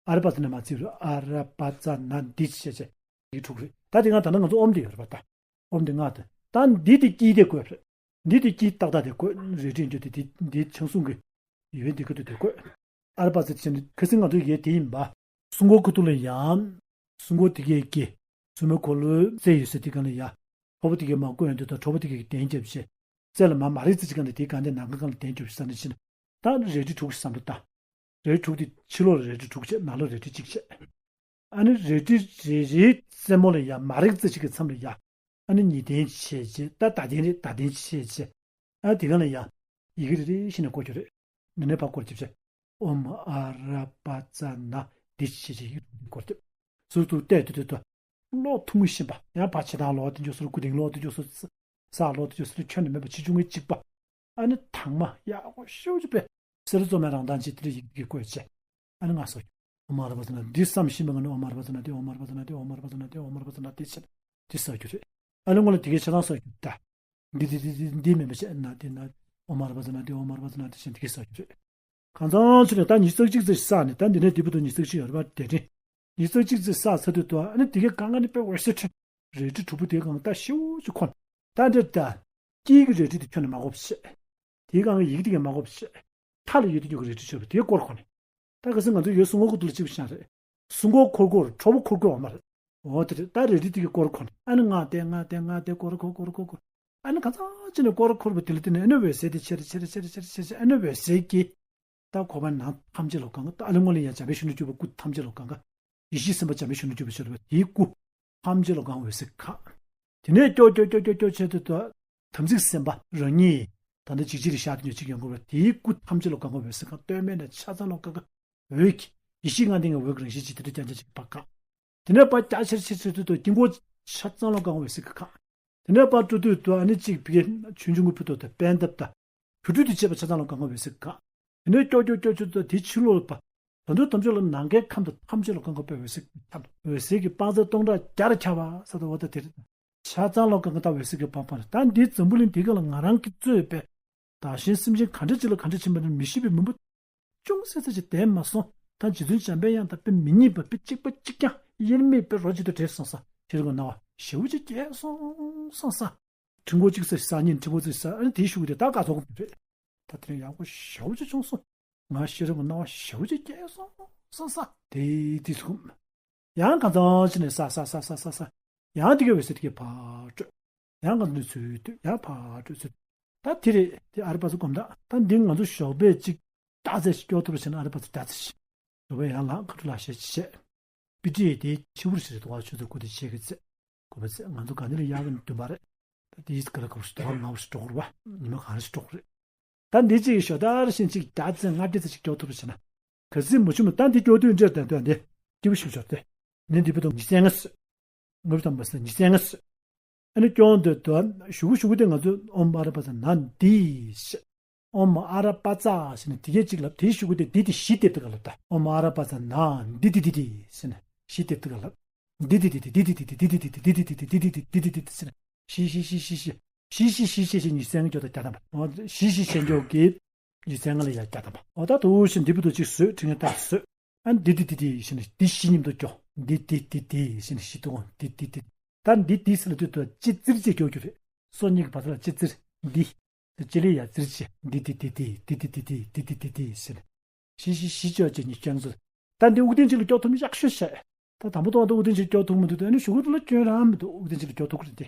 ཨ་ར་པ་ཙ་ནས་མར་བརྩི་རེད། ཨ་ར་པ་ཙ་ན་དྷཱིཿ་ཅེས་བྱས་ཡི་གེ་དྲུག་རེད། ད་དེ་སྔ་ད་ནང་ང་ཚོ་ཨོཾ་དེ་ཡོད་རེད་པ་ད། ཨོཾ་དེ་སྔ་དེ་ད་འདི་དེ་དཀྱིལ་དེ་བཀོད་རེད། འདི་དེ་དཀྱིལ་ཏག་ཏག་དེ་བཀོད་རལ་གྲི་འཇོག་དེ་དེ་འདི་ཆང་སྲུང་གི་ཡོད་འདི་ཁ་ཐུག་དེ་བཀོད། ཨ་ར་པ་ཙ་དེ་ཁ་སང་ང་ཚོ་ཡས་དེ་ཡིན་པ། སྲུང་འཁོར་ཁ་ཐུག་ལ་ཡང་། སྲུང་འཁོར་དེ་གའི་སྐེ། སྲུང་མའི་འཁོར་ལོའི་རྩེ་ཡོད་ས་དེ་གང་ལ་ཡ། ཁྲོ་བོ་དེ་གའི་མར་བཀོད་ཡོང་དུས་ད་ཁྲོ་བོ་དེ་གའི་གདན་རྒྱབ་བྱས། རྩེ་ལ་མར་མ་རིག་རྩེ་གཅིག་གང་ལ་དེའི་གང་དེ་ནམ་མཁའ་གང་ལ་གདན་རྒྱབ་བྱས་ས་ནས་ཕྱིན། ད་རལ་གྲི་དྲུག་བསམ་བློ་བཏང་། རལ་གྲི་དྲུག་དེ་ཕྱི་ལོགས་ལ་རལ་གྲི་དྲུག་བྱས། ནང་ལོགས་རལ་གྲི་གཅིག་བྱས། ཨ་ནི་རལ་གྲི་རེ་རེའི་རྩེ་མོ་ལ་ཡ་མ་རིག་རྩེ་གཅིག་གི་མཚམས་ལ་ཡ། ཨ་ནི་གཉིས་ལྡན་བྱས་རྗེས་ད་ཟླ་ལྡན་རེད། ཟླ་ལྡན་བྱས་རྗེས། ཨ་དེ་ག་ལ་ཡ། ཡི་གེ་རེ་རེ་བཞིན་ནས་བཀོད་རྒྱུ་རེད། འདི་ནས་ཕར་བཀོད་རྒྱུ་བྱས། ཨོཾ་ཨ་ར་པ་ཙ་ན་དྷཱིཿ་ཅེས་བྱས་ཡི་གེ་དྲུག་འདི་བཀོད་རྒྱུ། ཟུར་དུ་བལྟས་དུས་དུས་དུ། གློག་ཐུང་ངུ་བཞིན་པ། ཡང་ཕར་ཕྱི་ནང་ལོགས་དེ་འཇོག་སོ་རུ་སྐུ་དེང་ལོགས་དེ་འཇོག་སོ། ས་ལོགས་དེ་འཇོག་སོ་རུ་ཁྱོན་ནས་མེད་པ་ཆེ་ཆུང་གི་གཅིག་པ། ཨ་ནི་དྭངས་མ་ཡག་པོ་ཞེ་པོ་ཅིག་པས། གསེར་བཙོ་མའི་རང་མདངས་ཅན་དེ་འདྲ་ཡི་གེ་བཀོད་བྱས། ཨ་ནི་ང་སོ། ཨོཾ་ཨ་ར་པ་ཙ་ན་འདི་བསམ་བཞིན་པའི་ངང་ནས་ཨོཾ་ཨ་ར་པ་ཙ་ན་དྷཱིཿ་ཨོཾ་ཨ་ར་པ་ཙ་ན་དྷཱིཿ་ཨོཾ་ཨ་ར་པ་ཙ་ན་དྷཱིཿ་ཨོཾ་ཨ་ར་པ་ཙ་ན་དྷཱིཿ་ཟེར་དེ་བསགས་རྒྱུ་རེད། ཨ་ནི་སྔོན་ལ་དེ་གའི་ཆ་ཚང་བསགས་རྒྱུ་ད། འདི་འདི་འདི་འདི་འདི་མིན་པ་བྱས་ན་དེ་ན་ཨོཾ་ཨ་ར་པ་ཙ་ན་དྷཱིཿ་ཨོཾ་ཨ་ར་པ་ཙ་ན་དྷཱིཿ་ཟེར་དེ་གའི་བསགས་རྒྱུ་རེད། གང་ཚང་ཚུར་ནས་ད་ཉི་ཤུ་རྩ་གཅིག་ཙམ་བསགས་ནས་ད་འདི་ནས་འདི་བར་དུ་ཉི་ཤུ་རྩ་གཅིག་ཡོད་རེད་པ། དེ་རིང་ཉི་ཤུ་རྩ་གཅིག་ཙམ་བསགས་ཚར་དུས་དུ་ཨ་ནི་དེ་གའི་སྒང་ག་ནས་དཔེ་འོད་ཟེར་འཕྲོས། རལ་གྲི་དྲུག་པོ་དེའི་སྒང་ད་ཤེའུ་ཅིག་འཁོར། ད་འདྲ་ད། དཀྱིལ་གྱི་རལ་གྲི་དེ་ཁྱོན་ནས་མ་བཀོག་པ་བྱས། དེའི་སྒང་གི་ཡི་གེ་དེ་གས་མ་བཀོག་པ་བྱས། མཐའ་ལ་ཡོད་དུ་རྒྱུ་གི་རལ་གྲི་ཆོད་པ་དེའི་སྐོར་ཁོ་ནས། ད་ག་སེ་ང་ཚོ་ཡོད་སྲུང་འཁོར་ཁ་ཐུག་ལ་གཅིག་པ་བཞག་རེད། སྲུང་འཁོར་འཁོར་འཁོར་ཁྲོ་བོ་འཁོར་འཁོར་འོ་མ་རེད། འོ་དེ་རེད། ད་རལ་གྲི་དེ་གས་སྐོར་ཁོ་ནས་ཨ་ནི་ང་དེ་ང་དེ་ང་དེ་སྐོར་འཁོར་སྐོར་འཁོར་འཁོར། ཨ་ནི་ག་ཚང་ཅི་ནས་སྐོར་འཁོར་བ་དེ་ལ་བརྟེན་ནས་ཨ་ནི་འོད་ཟེར་དེ་ཆེར་ཆེར་ཆེར་ཆེར་ཆེར་ཨ་ནི་འོད་ཟེར་གྱིས། ད་ཁོ་པ་ནང་ཐམས་ཅད་ལ་གང་ག་ད་ཨ་ལི་ངོ་ལི་ཡ་འཇམ་པའི་གཞོན་ནུ་སྤྲུལ་པ་སྐུ་ཐམས་ཅད་ལ་གང་ག་ཡེ་ཤེས་སེམས་དཔའ་འཇམ་པའི་གཞོན་ནུ་སྤྲུལ་པ་ཤར་བ་དེའི་སྐུ་ཐམས་ཅད་ལ་གང་འོད་ཟེར་གང་། དེ་ནས་ཀྱོག་ཀྱོག་ཀྱོག་ཀྱོག་ཀྱོག་བྱས་ཏེ་ད་དམ་ཚིག་སེམས་དཔའ་རང་ཉིད་ད་ལྟ་འཇིགས་བྱེད་རི་ཤག་ཏུ་ཉོ་ཅིག་ཡོང་གི་རེད། དེའི་སྐུ་ཐམས་ཅད་ལ་གང་འོད་ཟེར་གང་སྟོད་སྨད་ནས་ཆ་ཚང་ལ་གང་ག་འོད་ཀྱི་ཡེ་ཤེས་ལྔ་ལྡན་གྱི་འོད་ཀྱི་རང་བཞིན་ཅིག་དེ་འདྲ་རྐྱང་རྐྱང་ཅིག་པ་གང་། དེ་ནས་ཕར་རྒྱ་ཆེར་ཆེར་ཆེར་དུ་དཀྱིལ་འཁོར་ཆ་ཚང་ལ་གང་འོད་ཟེར་གང་། དེ་ནས་ཕར་སྤྲོ་དུས་དུ་ཨ་ནི་གཅིག་པའི་ཆོས་འབྱུང་གི་ཕུ་ཐོག་དང་པད་འདབ་དང་། བུ་ཕྲུག་ཏུ་བཅས་པ་ཆ་ཚང་ལ་གང་ག་འོད་ཟེར་གང་། དེ་ནས་ཀྱོག་ཀྱོག་ཀྱོག་ཀྱོག་དང་དེའི་ཕྱི་ལོགས་ལ་བ། ད་དུང་དམ་ཆོས་ལ་ནམ་མཁའི་ཁམས་དང་ཐམས་ཅད་ལ་གང་ག་པའི་འོད་ཟེར་གྱི་ཁམས། འོད་ཟེར་གྱི་དཔག་ཚད་སྟོང་ཕྲག་བརྒྱར་ཁྱབ་པ་ས་ད་འོ་ད་དེ་རེད། ཆ་ཚང་ལ་གང་ག་ད་འོད་ཟེར་གྱི་པང་པང་རེད། ད་འདིའི་འཛམ་བུ་གླིང་འདི་ག་ལ་ང་རང་གིས་གཙོས་པའི་བདག་གཞན་སེམས་ཅན་ག་འདྲ་ཅིག་ལ་ག་འདྲ་ཕྱིན་པ་ནི་མི་ཤེས་པའི་མི་འབོར། ཅུང་ཟད་ཙམ་ཞིག་བསྡད་མ་སོང་། ད་རྗེ་བཙུན་འཇམ་དཔལ་དབྱངས་དང་དཔེ་མི་སྙིང་པ་དཔེ་གཅིག་པ་གཅིག་རྐྱང་དབྱེར་མེད་པའི་རོ་གཅིག་ཏུ་འདྲེས་སོང་ས་ཤེས་རིག་གི་སྣང་བ་ཞེ་པོ་ཅིག་སྐྱེས་སོང་སོང་ས། ཕྲེང་སྐོར་གཅིག་ཙམ་ཞིག་བསགས་ཉིན་ཕྲེང་སྐོར་ཙམ་ཞིག་བསགས་ཨ་ནི་དེའི་གཞུག་གུ་དེ་ད་ག་ཚོད་གོ་རེད། ད་དེ་རིང་ཡག་པོ་ཞེ་པོ་ཅིག་བྱུང་སོང་། ང་ཤེས་རིག་གི་སྣང་བ་ཞེ་པོ་ཅིག་སྐྱེས་སོང་སོང་ས་དེ་དེ་ཚོ། ཡང་གང་ཚང་ཞིག་ནས་ས་ས་ས་ས་ས་ས། ཡང་དེ་གའི་འོད་ཟེར་དེ་གའི་ཕར་སྤྲོད། ཡང་གང་ཚང་ནས་ཚུར་སྤྲོད་ཡང་ཕར་སྤྲོད་ཚུར། ད་དེ་རེད་དེ་ཨ་རི་པ་སུ་གོམ་ད་ད་འདི་ང་ཚོ་ཞོགས་པའི་གཅིག་ད་ཚེ་ཞིག་སྐྱོ་ཐུབ་ཕྱིན་ཨ་རི་པ་སུ་ད་ཚེ་ཞིག་ཞོགས་པའི་ཡང་ལངས་ཁ་ཐུག་ལ་ཞེས་བྱས། པི་ཏི་ཨེ་དེ་ཕྱི་བུར་ཞིག་རེད་དོ་བ་ཆུ་ཚོད་དགུ་དང་ཕྱེད་ཀའི་ཚེ། དགུ་པའི་ཚེ་ང་ཚོ་ག་ནི་ལ་གཡར་བའི་བདུན་པ་རེད། ད་དེ་ཡིས་ག་ལ་ག་བུར་ཞིག་དོ་བ་ལྔ་བུར་ཞིག་འགྲོ་དགོས་རེད་བ། ཉི་མ་གང་རེ་ཞིག་འགྲོ་དགོས་རེད། ད་འདི་གཅིག་ཞོ་ད་ར་ཤིན་གཅིག་བརྒྱ་ཚེ་ལྔ་བརྒྱ་ཚེ་གཅིག་སྐྱོ་ཐུབ་རེ་བྱས་ན། ག་ཚིག་མ་བྱུང་མ་ད་འདི་སྐྱོ་དུས་འདྲེར་ད་འདོད་འདི་སྐྱིད་པོ་ཞིག་འབྱོར་ཏེ། ནི་འདི་བུ་དང་ཉི་ཚེ་ལྔ་སོད། ངུ་བུ་དང་མ་སོད་ཉི་ཚེ་ལྔ་སོད། ཨ་ནི་སྐྱོ་འདོད་དུ་ཞུ་གུ་ཞུ་གུ་དེ་ང་ཚོས་ཨོམ་ཨ་ར་པ་ཙ་ན་འདི་ཞེས། ཨོམ་ཨ་ར་པ་ཙ་ཞེས་ནི་དེ་གས་གཅིག་ལབ་དེའི་ཞུ་གུ་དེ་འདི་དེ་བཞི་དེབ་དུ་ག་ལབ་ད། ཨོམ་ཨ་ར་པ་ཙ་ན་འདི་འདི་འདི་འདི་ཞེས་ནི་བཞི་དེབ་དུ་ག་ལབ། འདི་འདི་འདི་འདི་འདི་འདི་འདི་འདི་འདི་འདི་འདི་འདི་འདི་འདི་འདི་འདི་འདི་ཟེར། ཤི་ཤི་ཤི་ཤི་ཤི། ཤི་ཤི་ཤི་ཤི་ཤི་ཉི་ཤུ་རྩ་ལྔ་སྐྱོ་དང་བརྒྱ་ཐམ་པ། ཤི་ཤི་ཤི་སྐྱོ་གི་ཉི་ཤུ་རྩ་ལྔ་ལ་ཡ་བརྒྱ་ཐམ་པ། འོ་ད་དུ་ཤི་འདི་བུ་དུ་གཅིག་བཟོས་དྲི་ངན་ད་བཟོས། ཨ་འདི་འདི་འདི་འདི་ཤི་ནི་འདི་ཤི་མཉམ་དུ་སྐྱོ། འདི་འདི་འདི་འདི་ཤི་ནི་ཤི་དུ་འོང་འདི་འདི་འདི། ད་འདི་འདི་ཟེར་ལ་དུས་དུ་ཅི་ཙིར་ཅི་སྐྱོ་རྒྱུ་རེད། སོ་གཉིས་ཀྱི་བར་ཐག་ལ་ཅི་ཙིར་འདི། ཅི་ལི་ཡ་ཙིར་ཅི་འདི་འདི་འདི་འདི་འདི་འདི་འདི་འདི་ཟེར། ཤི་ཤི་ཤི་སྐྱོ་ཅི་ཉི་ཤུ་རྩ་ལྔ་བཟོས། ད་འདི་དབུགས་ལྡན་གཅིག་ལ་སྐྱོ་ཐུབ་མི་ཡག་ཤོས་བཤད། ད་དང་པོ་དང་དབུགས་ལྡན་གཅིག་སྐྱོ་ཐུབ་མི་འདུག་ད་ནི་ཞུ་གུ་དུ་ལ་སྐྱོན་རང་མི་འདུག་དབུགས་ལྡན་གཅིག་ལ་སྐྱོ་ཐུབ་ཀྱི་རེད་དེ།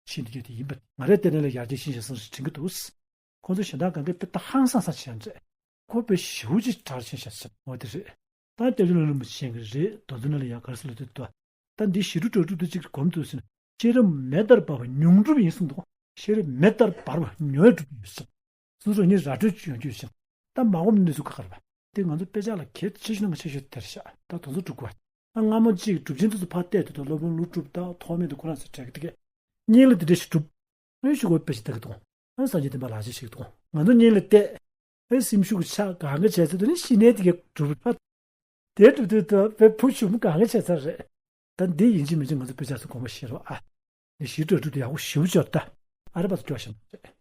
ཤེས་འདི་རྒྱུ་དེ་ཡིན་པ། ང་རའི་ལྟས་ན་ལ་ཡར་རྒྱས་ཤིང་ཞེས་གསུངས་ཤིང་དྲན་གྱི་འདུག། ཁོང་ཚོ་གཞན་དག་གང་གའི་དཔེ་ད་ཧང་སང་སང་བྱེད་ཡ་འདྲ། ཁོ་དཔེ་ཞེ་པོ་ཅིག་དྲག་ཕྱིན་ཤག་ཟེར་འོ་དེ་རེད། ད་སྟོད་ལུང་རིན་པོ་ཆེ་གི་རེད། དོ་ཚོ་ན་ལ་ཡང་གར་སོ་ལ་དེ་དོ། ད་འདི་ཞི་ཁྲོ་སྒྲ་སྒྲུབ་དེ་ཅིག་གོམས་འདུག་ཟེར་ན། ཤེས་རབ་མེ་ལྟར་འབར་བ་མྱོང་གྲུབ་ཡིན་གསུངས་འདུག། ཤེས་རབ་མེ་ལྟར་འབར་བ་མྱོང་གྲུབ་ཡོད་ཟེར། སོ་སོ་ཉིད་ར་སྤྲོད་ཡོང་རྒྱུ་ཡོད་ཟེར། ད་མ་གོམས་གནས་ཚུལ་ཁག་ཁག་རེད་པ། དེ་ང་ཚོ་དཔེ་ཆ་ལ་གལ་ཆེ་ཤོས་ནང་ཆེ་ཤོས་དེ་རེད་ཤག། ད་དོ་ཚོ་སྒྲུབ་དགོས། ད་སྔ་མོ་གཅིག་གྲུབ་ཆེན་དེ་ཚོ་ཕར་བལྟས་དུས་ད་སློབ་དཔོན་ཀླུ་སྒྲུབ་དང་ཐོགས་མེད་དུ་ཁོ་རང་ཚོ་གྲས་ཀྱི་དེ་གས། སྙིང་ལ་དེ་འདྲ་ཞིག་གྲུབ། ཨེ་ཤུ་གོ་དཔེ་ཞིག་ལྟ་གི་འདུག། ཨེ་སངས་རྒྱས་བསྟན་པ་ལག་ཆ་ཞིག་འདུག། ང་ཚོ་སྙིང་ལ་བལྟས། ཨེ་སེམས་ཤུགས་ཆག་གང་ག་བྱས་ཚེ་དེ་ནི་ཤི་ནས་དེ་གས་གྲུབ་པ། དེ་གྲུབ་དུས་ད་དཔེ་ཕུ་ཞུམ་གང་ག་བྱས་ཚར་རེད། ད་འདི་ཡིན་གཅིག་མིན་གཅིག་ང་ཚོ་དཔེ་ཆ་ཚོ་དགོངས་པ་བཞེས་རོགས་ཨ། འདི་ཞི་ཁྲོ་སྒྲུབ་དེ་ཡག་པོ་ཞེ་པོ་ཅིག་ཡོད་ད། ཨ་རེ་པ་ཚོ་སྐྱོ་ཞིང་རེད།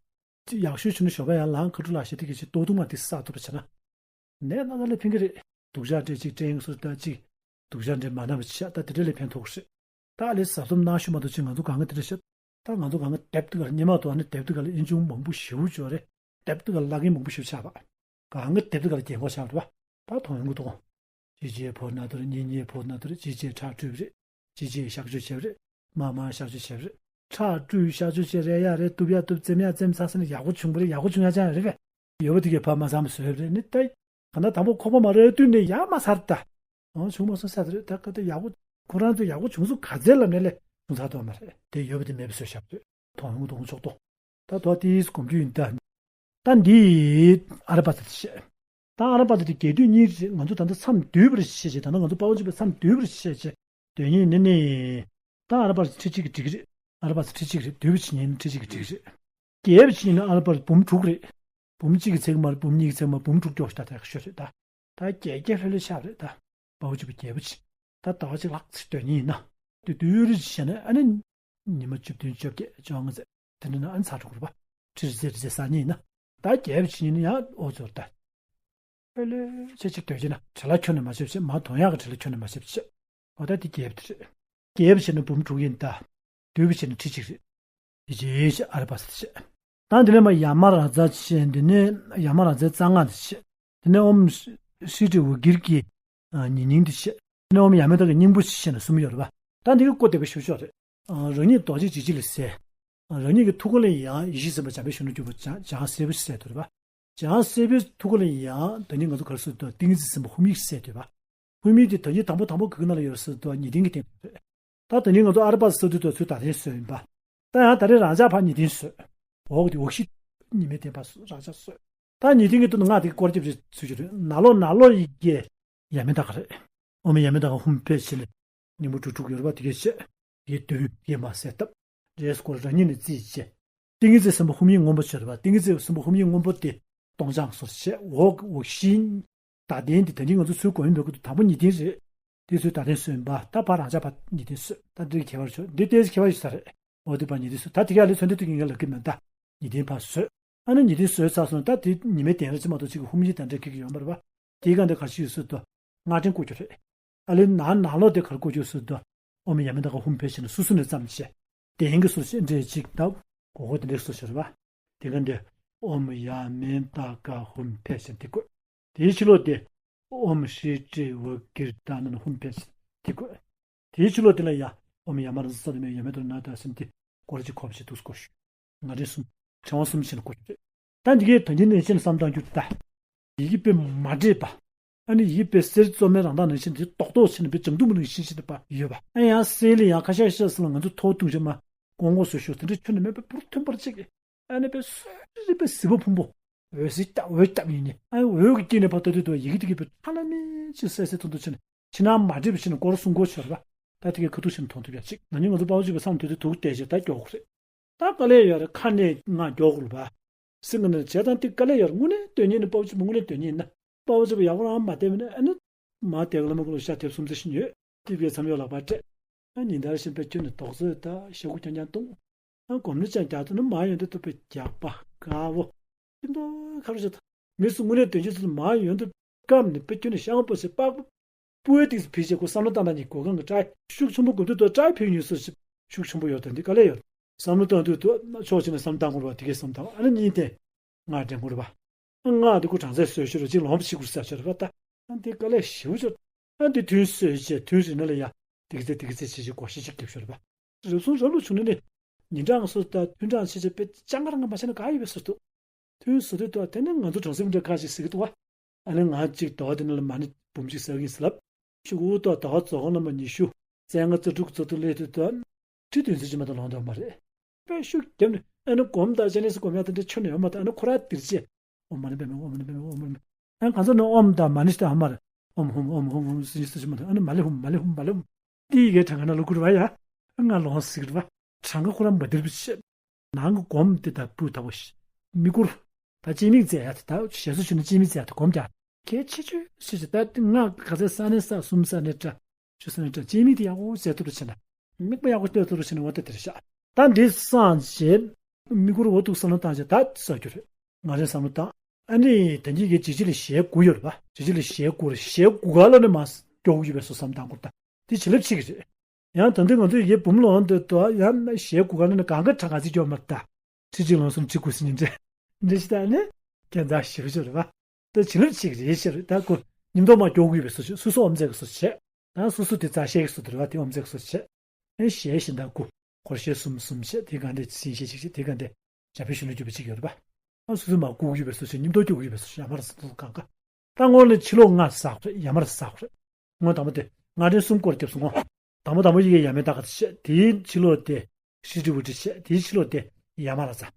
ཅི་ཡག་ཤོས་བྱུང་ན་ཞོགས་པ་ཡང་ལངས་ཁ་ཕྲུག་ལག་ཤེས་དེ་གས་ཅིག་ཏོག་ཏོག་མ་དེ་བསགས་ཐུབ་པ་བྱས་ན། ནད་ན་ཚ་ལས་ཕན་གི་རེད། སྡུག་ཅག་འདྲས་ཅིག་སྐྲན་སོ་ད་ཅིག། སྡུག་ཅག་འདྲས་མ་ན་བ་ཅིག་ཤ་ད་དེ་འདྲས་ལས་ཕན་ཐོགས་རེད། ད་ལས་ཟབ་ཟོམ་གནང་ཤོག་མ་གཏོགས་ཅིག་ང་ཚོ་གང་ག་དེ་འདྲས་ཤ། ད་ང་ཚོ་གང་ག་དེབ་དེ་ག་ལ་ཉི་མ་དོ་ནི་དེབ་དེ་ག་ལ་ཨིན་ཆུང་མང་པོ་ཞེ་པོ་ཅིག་རེད། དེབ་དེ་ག་ལ་བཀླག་མཁན་མང་པོ་ཞེ་པོ་ཆགས་པ། གང་ག་དེབ་དེ་ག་ལ་རྒྱན་གོག་ཆགས་པ་རེད་པ། ད་མཐོང་ཡོང་གི་འདུག། གཅིག་རྗེས་ཕོ་ན་དོར། གཉིས་གཉིས་ཕོ་ན་དོར། གཅིག་རྗེས་ཁྲག་སྤྲོད་པ་རེད། གཅིག་རྗེས་གཤག་བཅོས་བྱས་པ་རེད། མར་མར་གཤག་བཅོས་བྱས་པ་རེད། ཁྲག་སྤྲོད་གཤག་བཅོས་བྱས་རེད་ཡ་རེད། གཏུབ་ཡ་གཏུབ་བཙེམ་ཡ་བཙེམ་ཚར་སོང་ན་ཡག་པོ་བྱུང་པ་རེད། ཡག་པོ་བྱུང་ཡ་ཅང་རེད་པས། ཡོད་པ་དེ་གས་ཕར་མ་ཚང་མ་བཟོས་པ་རེད། ནི་ད་ག་ན་དང་པོ་ཁོག་པ་མ་རོལ་དུས་ནས་ཡག་མ་ཚར་ད། འོང་བྱུང་མ་སོང་ས་དེ་རེད། ད་ག་ད་ཡག་པོ་ཁོ་རང་ཚོ་ཡག་པོ་བྱུང་སོང་ག་ཚད་ལ་ནས་ལས་བྱུང་ཚར་དོ་མ་རེད། དེ་ཡོད་པ་དེ་མེད་པ་བཟོས་བཞག་པ་རེད། མཐོང་ཡོང་གི་འདུག་ཆོག་ཏོ། ད་དོ་དེ་གོམས་རྒྱུ་ཡིན་ད། ད་འདི་ཨ་ར་པ་ཙ་དེ་བཤད། ད་ཨ་ར་པ་ཙ་དེ་རྒྱས་བསྡུས་གཉིས་རེད། ང་ཚོ་ད་ལྟ་མཚམས་བསྡུས་པ་རེད་བཤད་བྱས། ད་ལྟ་ང་ཚོ་དཔའ་བོ་གཅིག་པའི་མཚམས་བསྡུས་པ་རེད་བཤད་བྱས། དོན་གཉིས་ནི་ནི། ད་ཨ་ར་པ་ཙ་ཁྲི་གཅིག་གི་འགྲིག་རེད། ཨ་ར་པ་ཙ་ཁྲི་གཅིག་རེད། བསྡུས་པ་བྱེད་ཉིན་ཁྲི་གཅིག་གི་འགྲིག་རེད། རྒྱས་པ་བྱེད་ཉིན་ཨ་ར་པ་ཙ་འབུམ་དྲུག་རེད། འབུམ་གཅིག་གི་ཚེག་མར་འབུམ་གཉིས་ཀྱི་ཚེག་མར་འབུམ་དྲུག་སྐྱོག་ཤོག་ད་ད་ཤོད་རེད་ད། ད་རྒྱས་རྒྱས་ལྷོད་ལྷོད་ཆགས་རེད་ད། དཔའ་བོ་གཅིག་པའི་རྒྱས་པ་བྱེད། ད་ཟླ་བ་གཅིག་ལྷག་ཙམ་སྡོད་ཉིན་ཡིན་ན། དེ་བསྡུས་རེད་བྱས་ན་ཨ་ནི། ཉི་མ་བཅུ་བདུན་བཅོ་བརྒྱད་བཅོ་ལྔ་ཙམ། དེ་འདྲ་ན་ཨ་ནི་ཚར་འགྲོ་གི་རེད་པ། ཁྲི་རེ་ཙམ་རེ་ཙམ་བསགས་ཉིན་ཡིན་ན། ད་རྒྱས་པ་བྱེད་ཉིན་ཡང་ཨོ་ཚོར་ད། ཨེ་ལེ། ཆེ་གཅིག་སྡོད་ཀྱི་ན་བྲེལ་བ་ཁྱོན་ནས་མ་བྱེད་བྱེད། མ་དོན་ཡག་གི་བྲེལ་བ་ཁྱོན་ནས་མ་བྱེད་བྱེད། འོ་ད་དེ་རྒྱས་པ་དེ་རེད། རྒྱས་པ་བྱས་ན་འབུམ་དྲུག་ཡིན་ད། བསྡུས་པ་བྱས་ན་ཁྲི་གཅིག་རེད། དེ་རྗེས་ཨ་ར་པ་ཙ་བྱས། ད་འདི་ནས་མར་ཡ་མ་ར་ཙ་བྱས། འདི་ནས་ཡ་མ་ར་ཙའི་རྩ་སྔགས་དེ་བྱས། དེ་ནས་ཨོཾ་ཧྲཱིཿ་ཏྲཱིཿ་ཝཱ་གིར་གྱི་ཉེ་སྙིང་དེ་བྱས། དེ་ནས་ཨོཾ་ཡ་མེ་ཏ་གི་སྙིང་པོ་བྱས་ནས་གསུམ་ཡོད་རེད་པ། ད་འདི་གི་སྐོར་དེ་བས་ཞུ་ཆོག་རེད། རང་ཉིད་རྡོ་རྗེ་འཇིགས་བྱེད་ལ་གསལ། རང་ཉིད་ཀྱི་ཐུགས་ཀ་ལ་ཡང་ཡེ་ཤེས་སེམས་དཔའ་འཇམ་དཔལ་གཞོན་ནུར་གྱུར་པ་འཇའ་འཇའ་སེར་པོ་གསལ་འདུག་རེད་པ། འཇའ་སེར་པོའི་ཐུགས་ཀ་ལ་ཡང་ད་ནི་ང་ཚོ་ག་རེ་ཟེར་འདུག། ཏིང་ངེ་འཛིན་སེམས་དཔའ་ཧཱུྃ་ཡིག་གསལ་འདུག་པ། ཧཱུྃ་ཡིག་དེ་ད་ནི་དང་པོ་དང་པོ་ག་གི་ནང་ལ་ཡོད་ཟེར་འདུག། ཉི་སྟེང་གི་སྟེང་དུ་རེད། ད་ད་ནི་ང་ཚོ་ཨ་ར་པ་ཙ་ཟེར་དུས་ད་ཚུར་ད་ལྟའི་སྲོལ་ཡིན་པ། ད་ཡང་ད་རེས་རང་འཇགས་ཕར་ཉི་སྟེང་བཟོས། འོག་གི་དེ་འོག་གཞི་ཉི་མའི་བརྟེན་པ་རང་འཇགས་བཟོས། ད་ཉི་སྟེང་གི་དུ་སྔགས་དེ་གི་སྐོར་རྒྱབ་ཅིག་ཚུལ་གྱི་རེད། ནཱ་ལོ་ནཱ་ལོ་ཡི་གེ་ཡ་མེ་ཏ་ག་རེད། ཨོཾ་ཡ་མེ་ཏ་ག་ཧཱུྃ་ཕཊ་བྱས་ནས་སྙིང་པོ་དྲུག་དྲུག་ཡོད་རེད་པ། དེ་གས་བཤད། དེའི་མདོ་དེ་མར་གསལ་བཏབ། རེས་སྐོར་རང་ཉིད་ནས་རྩིས་བྱས། ཏིང་ངེ་འཛིན་སེམས་དཔའ་ཧཱུྃ་ཡིག་སྔོན་པོ་བྱས་རེད་པ། ཏིང་ངེ་འཛིན་སེམས་དཔའ་ཧཱུྃ་ཡིག་སྔོན་པོ་དེ་སྟོང་སྦྱངས་སོགས་བྱས། འོག་འོག་གཞི་ད་ལྟའི་འདི་ད་ནི་ང་ཚོ་ཚུར་གོ་ཡོང་བའི་སྐབས་དུ་དང་པོ་ཉི་སྟེང་རེད། དེ་ཚུར་ད་ལྟའི་སྲོལ་ཡིན་པ། ད་ཕར་རང་འཇགས་ཕར་ཉི་སྟེང་བཟོས། ད་འདིར་ཁྱད་པར་ཆོད། འདི་ལྟའི་ཁྱད་པར་ཡོད་ས་རེད། འོ་དེ་ཕར་ཉི་སྟེང་བཟོས། ད་དེ་ག་ལས་ཚོན་དེ་དུ་ངེད་ཀྱི་ལབ་ཀྱི་མེད་ད། ཉི་སྟེང་ཕར་བཟོས། ཨ་ནི་ཉི་སྟེང་བཟོས་ཚར་སོང་། ད་དེ་ཉི་མའི་གདན་རེད་ཅེས་མ་གཏོགས་གཅིག་གི་ཧཱུྃ་ཡིག་དང་འབྲེལ་གྱི་ཡོད་མ་རེད་པ། དེའི་སྒང་དེ་ག་རེ་ཞིག་ཡོད་ཟེར་དུས་སྔགས་ཕྲེང་བརྐོ་རྒྱུ་རེད། ཨ་ལས་ནཱ་ནཱ་ལོ་དེ་ག་རེ་བརྐོ་རྒྱུ་ཟེར་དུས་ཨོཾ་ཡ་མེ་ཏ་ག་ཧཱུྃ་ཕཊ་བྱས་ནས་སོ་སོ་ནས་བརྩམས་བྱས། གདན་གྱི་སོ་སོ་འདྲ་ཅིག་ད་གོ་གོ་དེ་འདྲའི་སོ་སོ་རེད་པ། དེ་ག་འདི་ཨོཾ་ཡ་མེ་ཏ་ག་ཧཱུྃ་ཕཊ་བྱས་དེ་བརྐོས། དེའི་ཕྱི་ལོགས་དེ་ཨོཾ་ཧྲཱིཿ་ཏྲཱིཿ་ཝཱ་གིར་ཏ་ན་ན་ཧཱུྃ་ཕཊ་བྱས་དེ་བརྐོས། དེའི་ཕྱི་ལོགས་དེ་ལ་ཡ་ཨོཾ་ཡ་མ་ར་ཙ་ས་ཏྭ་མེ་ཡ་མེ་ཏ་ན་ད་སེམས་དེ་སྐོར་གཅིག་ཁོབ་བྱས་འདུག་སྐོར་ཞུས། ང་འདྲེན་གསུམ། ཕྲེང་བ་གསུམ་ཕྱིན་ལ་བརྐོ་རྒྱུ་རེད། ད་འདི་གའི་ད་འདི་ནས་ཕྱིན་ལ་བསམ་བཏང་རྒྱུ་ད། ཡི་གེ་དཔེ་མ་འདྲེས་པ། ཨ་ནི་ཡི་གེ་དཔེ་གསེར་བཙོ་མའི་རང་མདངས་ནང་བཞིན་དེ་རྡོག་རྡོག་ཕྱིན་ལ་དཔེ་ལྗང་མདོག་མ་ནང་བཞིན་ཕྱིན་པ་ཡོད་པ། ཨ་ཡང་གསེར་ལ་ཡང་ཁ་ཤས་ཤས་སུ་ལ་ང་ཚོ་ཐོག་བཏུང་བྱས་མ་སྐོང་འགོག་བཟོ་ཞོར་དེ་འདྲའི་ཁྱོན་ནས་མེད་པའི་བུར་ཐོན་པར་བྱེད་ཀྱི། ཨ་ནི་དཔེ་སོ་རི་དཔེ་ཟིལ་པ་ཕུང་པོ། འོད་ཟེར་བརྐྱབ་འོད་བརྐྱབ་ཡིན་ནི། ཨ་ནི་འོད་ཀྱི་དཀྱིལ་ནས་ཕར་ལྟ་དུས་དུ་ཡི་གེ་དེ་གི་དཔེ་ཁྲ་ལམ་མེ་ཅིག་གསལ་གསལ་ཐོན་ཐོན་ཕྱིན་ནས། ཕྱི་ནང་མ་འདྲེས་པ་ཕྱིན་ནས་སྐོར་གསུམ་སྐོར་ཆོད་པ། ད་དེ་གའི་ཁ་ཐུག་ཕྱིན་ཐོན་ཐུབ་ཡ་ཅིག། ན་ནིང་ང་ཚོ་དཔའ་བོ་གཅིག་པའི་མཚམས་དེ་དུས་དུག་བལྟས་བྱས་ད་མགྱོགས་རེད། ད་དཀའ་ལས་ཡོད་རེད། ཁ་ནས་ང་མགྱོགས་དགོས་རེད་པ། སེམས་ཀྱི་ནང་བྱས་ཙང་དེ་དཀའ་ལས་ཡོད་རེད། དངོས་གནས་དོན་གཉེར་ནི་དཔའ་བོ་གཅིག་པུ་དངོས་གནས་དོན་གཉེར་ཡིན་ན། དཔའ་བོ་གཅིག་པུ་ཡག་པོ་རང་མ་བསྟེན་པ་ནི་ཨ་ནི། མ་བསྟེན་བླ་མ་ཀུན་ལ་ཤ་དེབ་གསུམ་ཙམ་ཞིག་ཉོས། ཏི་བའི་མཚམས་གཡོག་ལག་པ་སྤྲད། ཨ་ཉིན་ལྟར་བཞིན་པའི་ཁྱོན་ནས་དོགས་ཟོན་དང་ཤ་ཁུ་རྐྱང་རྐྱང་བཏུང་། ཨ་སྒོམ་ནི་ཅང་རྒྱག་ཐུབ་ན་མ་ཡོང་དུས་ཐུབ་པའི་རྒྱགས་པ་དཀར་པོ། ཁྱིམ་ཐོག་ཁ་རུ་བྱེད་དང་། མི་སུ་དངོས་གནས་དོན་ཆེན་ཚོ་མ་ཡོང་དུས་སྐམ་ནི་དཔེ་ཁྱོན་ནས་ཤ་ངོ་པོ་ཞིག་པགས་པ། སྤུ་བའི་ཏིག་ཙམ་ཕི་བྱས་ཁོ་བསམ་བློ་བཏང་ན་ཉིད་གོ་གང་གི་སྐྲ་ཤུགས་ཆེན་པོ་དགོས་དུས་དུ་སྐྲ་ཕི་ཉུས་སུ་ཤུགས་ཆེན་པོ་ཡོད་དང་འདི་དཀའ་ལས་ཡོད། བསམ་བློ་བཏང་དུས་དུ་ཕྱོགས་གཅིག་ནས་བསམ་བཏང་དགོས་རེད་པ། དེ་གའི་བསམ་བཏང་ཨ་ནི་གཉིས་ལྡན། ང་དྲན་དགོས་རེད་པ། ང་འདི་ཁོ་གྲངས་ཚད་བཟོས་ཤོར་རེད་ཅིག་ལོངས་པ་ཞིག་དགོས་ས་ཤོར་རེད་པ། ད་ཨ་འདི་དཀའ་ལས་ཞེ་པོ་ཅིག་ཨ་འདི་ཐུན་བཟོས་བྱས་ཐུན་རིང་ན་ལ་ཡ་ཏིག་ཙེ་ཏིག་ཙེ་བྱས་བྱས་སྒོ་ཤེས་ཅིག་རྒྱབ་ཤོར་རེད་པ། རབ་བྱུང་རབ་ལ་བྱུང་ན་ནི། ཉིན་གྲངས་སོ་དང་ཐུན་གྲངས་ཆེ་ཆེ་པའི་སྤྱང་ཀར་ང་མ་བྱས་ན་ག་ཡོད་པའི་སོ་འདུག་ཐུན་སོ་དུས་དུ་དེ་ནི་ང་ཚོ་གྲོང་གསེབ་འདྲ་ཁ་ཞིག་ཟེར་གི་འདུག་བ། ཨ་ནི་ང་གཅིག་དོ་དེ་ནི་ལ་མ་ཎི་འབུམ་གཅིག་ཟེར་གི་ཡིན་ཟེར་ལབ། ཤུ་གུ་དོ་དོ་རྫོགས་ནམ་ཉི་ཤུ་བཙན་ང་རྩ་དྲུག་རྩ་དུ་སླེབས་དུས་དུ་ཁྲི་བདུན་ཚོད་ཅི་མ་དང་ལོང་དོ་མ་རེད། དཔེ་ཤུགས་བརྒྱབ་ནས་ཨ་ནི་སྒོམ་དང་ཅི་ནས་སུ་སྒོམ་ཡག་དེ་འདྲ་ཆོ་ནས་ཡོང་མ་དང་ཨ་ནི་ཁོ་ར་དིར་ཅེ། ཨོཾ་མ་ཎི་པདྨེ་ཧཱུྃ། ཨོཾ་མ་ཎི་པདྨེ་ཧཱུྃ། ཨོཾ་མ་ཎི་པདྨེ་ཧཱུྃ། ཨ་ནི་གང་ཚོ་ནི་ཨོཾ་དང་མ་ཎི་ཞིག་ཨ་མར། ཨོཾ་ཧཱུྃ་ཨོཾ་ཧཱུྃ་ཨོཾ་ཧཱུྃ་ཟེར་ནས་སུ་ཞིག་མ་དང་ཨ་ནི་མ་ལེ་ཧཱུྃ་མ་ལེ་ཧཱུྃ་མ་ལེ་ཧཱུྃ། ཏི་གའི་གྲངས་ཀ་ན་ལོ་བསྐུར་བ་ཡ། ང་ལོང་ཟིག་རེད་བ། གྲངས་ཀ་ཁོ་རང་མ་དིར་བི་ཤེ། ནང་གི་སྒོམ་དེ་ད་སྤུ་ད་བོ་ཤི། མི་བསྐུར། ད་སྤྱན་མིག་བཙལ་ཡ་དེ་ད་ཞལ་སུ་ཞུ་ནས་སྤྱན་མིག་བཙལ་ཡ་དེ་སྒོམ་རྒྱག་གལ་ཆེ་ཆེ་ཤི་ཞིག་ད་ང་ག་ཚད་ས་ནས་ས་གསུམ་ས་ནས་ཏྲ། ཆུ་ས་ནས་ཏྲ་སྤྱན་མིག་དེ་ཡག་པོ་བཙལ་ཐུབ་རེ་བྱས་ན། མིག་པ་ཡག་པོ་ལྟོས་ཐུབ་རེ་བྱས་ན་འོ་ད་དེ་རེད་ཤག་ད་འདི་སངས་རྒྱས། མི་བསྐུར་འོ་འདུག་བསམ་བློ་བཏང་བྱས་ད་ས་རྒྱུ་རེད། ང་རེ་བསམ་བློ་བཏང་། ཨ་ནི་ད་གིན་གྱི་ཇི་ཇི་ལ་ཞལ་དགུ་ཡོད་རེད་པ། ཇི་ཇི་ལ་ཞལ་དགུ་རེད། ཞལ་དགུ་ག་ལ་ནི་མ་སྐྱོ་བོ་ཡོད་པའི་སོ་བསམ་བཏང་དགོས་ད། དེ་བྱིན་རླབས་ཆེ་གི་རེད། ཡང་ད་འདི་ང་ཚོས་ཡེ་འབུམ་ལོན་དུ་དུ་ཡང་ན་ཞལ་དགུ་ག་ལ་ནི་གང་ག་གྲངས་ག་ཚིག་སྐྱོ་མ་ད། ཁྲི་གཅིག་ལོན་སོང་ཁྲི་དགུ་ཟིན་ནི་འདྲེ། འདྲེ་ཞིག་ད་ནི་ཁྱད་མཚར་ཞེ་པོ་ཅིག་རེད་པ། ད་བྱིན་རླབས་ཆེ་གི་རེད་ཤེས་རེད་ད་ཁོ། ཉིན་ཐོ་མ་སྐྱོ་བོ་ཡོད་པའི་སོ་ཆེ་སུ་སོ་ཨོམ་ཚད་གི་སོ་ཆེ། ད་སུ་སུ་དེ་རྩ་ཤེས་གི་སོ་དུ་རེད་པ་དེ་ཨོམ་ཚད་གི་སོ་ཆེ། ཨེ་ཞལ་བཞི་དང་དགུ། འཁོར་ཞལ་གསུམ་གསུམ་བྱས་དེ་ག་འདྲས་སྲིན་ཞལ་གཅིག་བྱས་དེ་ག་འདྲས་འཇམ་དཔལ་གཞོན་ནུ་གྱུར་པ་གཅིག་ཡོད་རེད་པ། ཨ་སོ་སོ་མ་སྐུ་གུ་གྱུར་པའི་སོ་ཆེ་ཉིམ་ཐོ་གྱུར་གྱུར་པའི་སོ་ཆེ་ཡ་མ་ར་སོ་སོ་གང་ག་ད་སྔོན་ལ་ཕྱི་ལོགས་ལྔ་བསགས་རེད་ཡ་མ་ར་བསགས་རེད། སྔོན་དང་པོ་དེ་ལྔ་སྒྲོན་གསུམ་སྐོར་རྒྱབ་སོང་ངོ་། དང་པོ་དང་པོ་ཡི་གེ་ཡ་མེ་ད་ག་དེ་བཤད་དེའི་ཕྱི་ལོགས་དེ་ཤྲི་ཏྲི་བུ་ཏྲི་བཤད་དེའི་ཕྱི་ལོགས་དེ་ཡ་མ་ར་ཛ།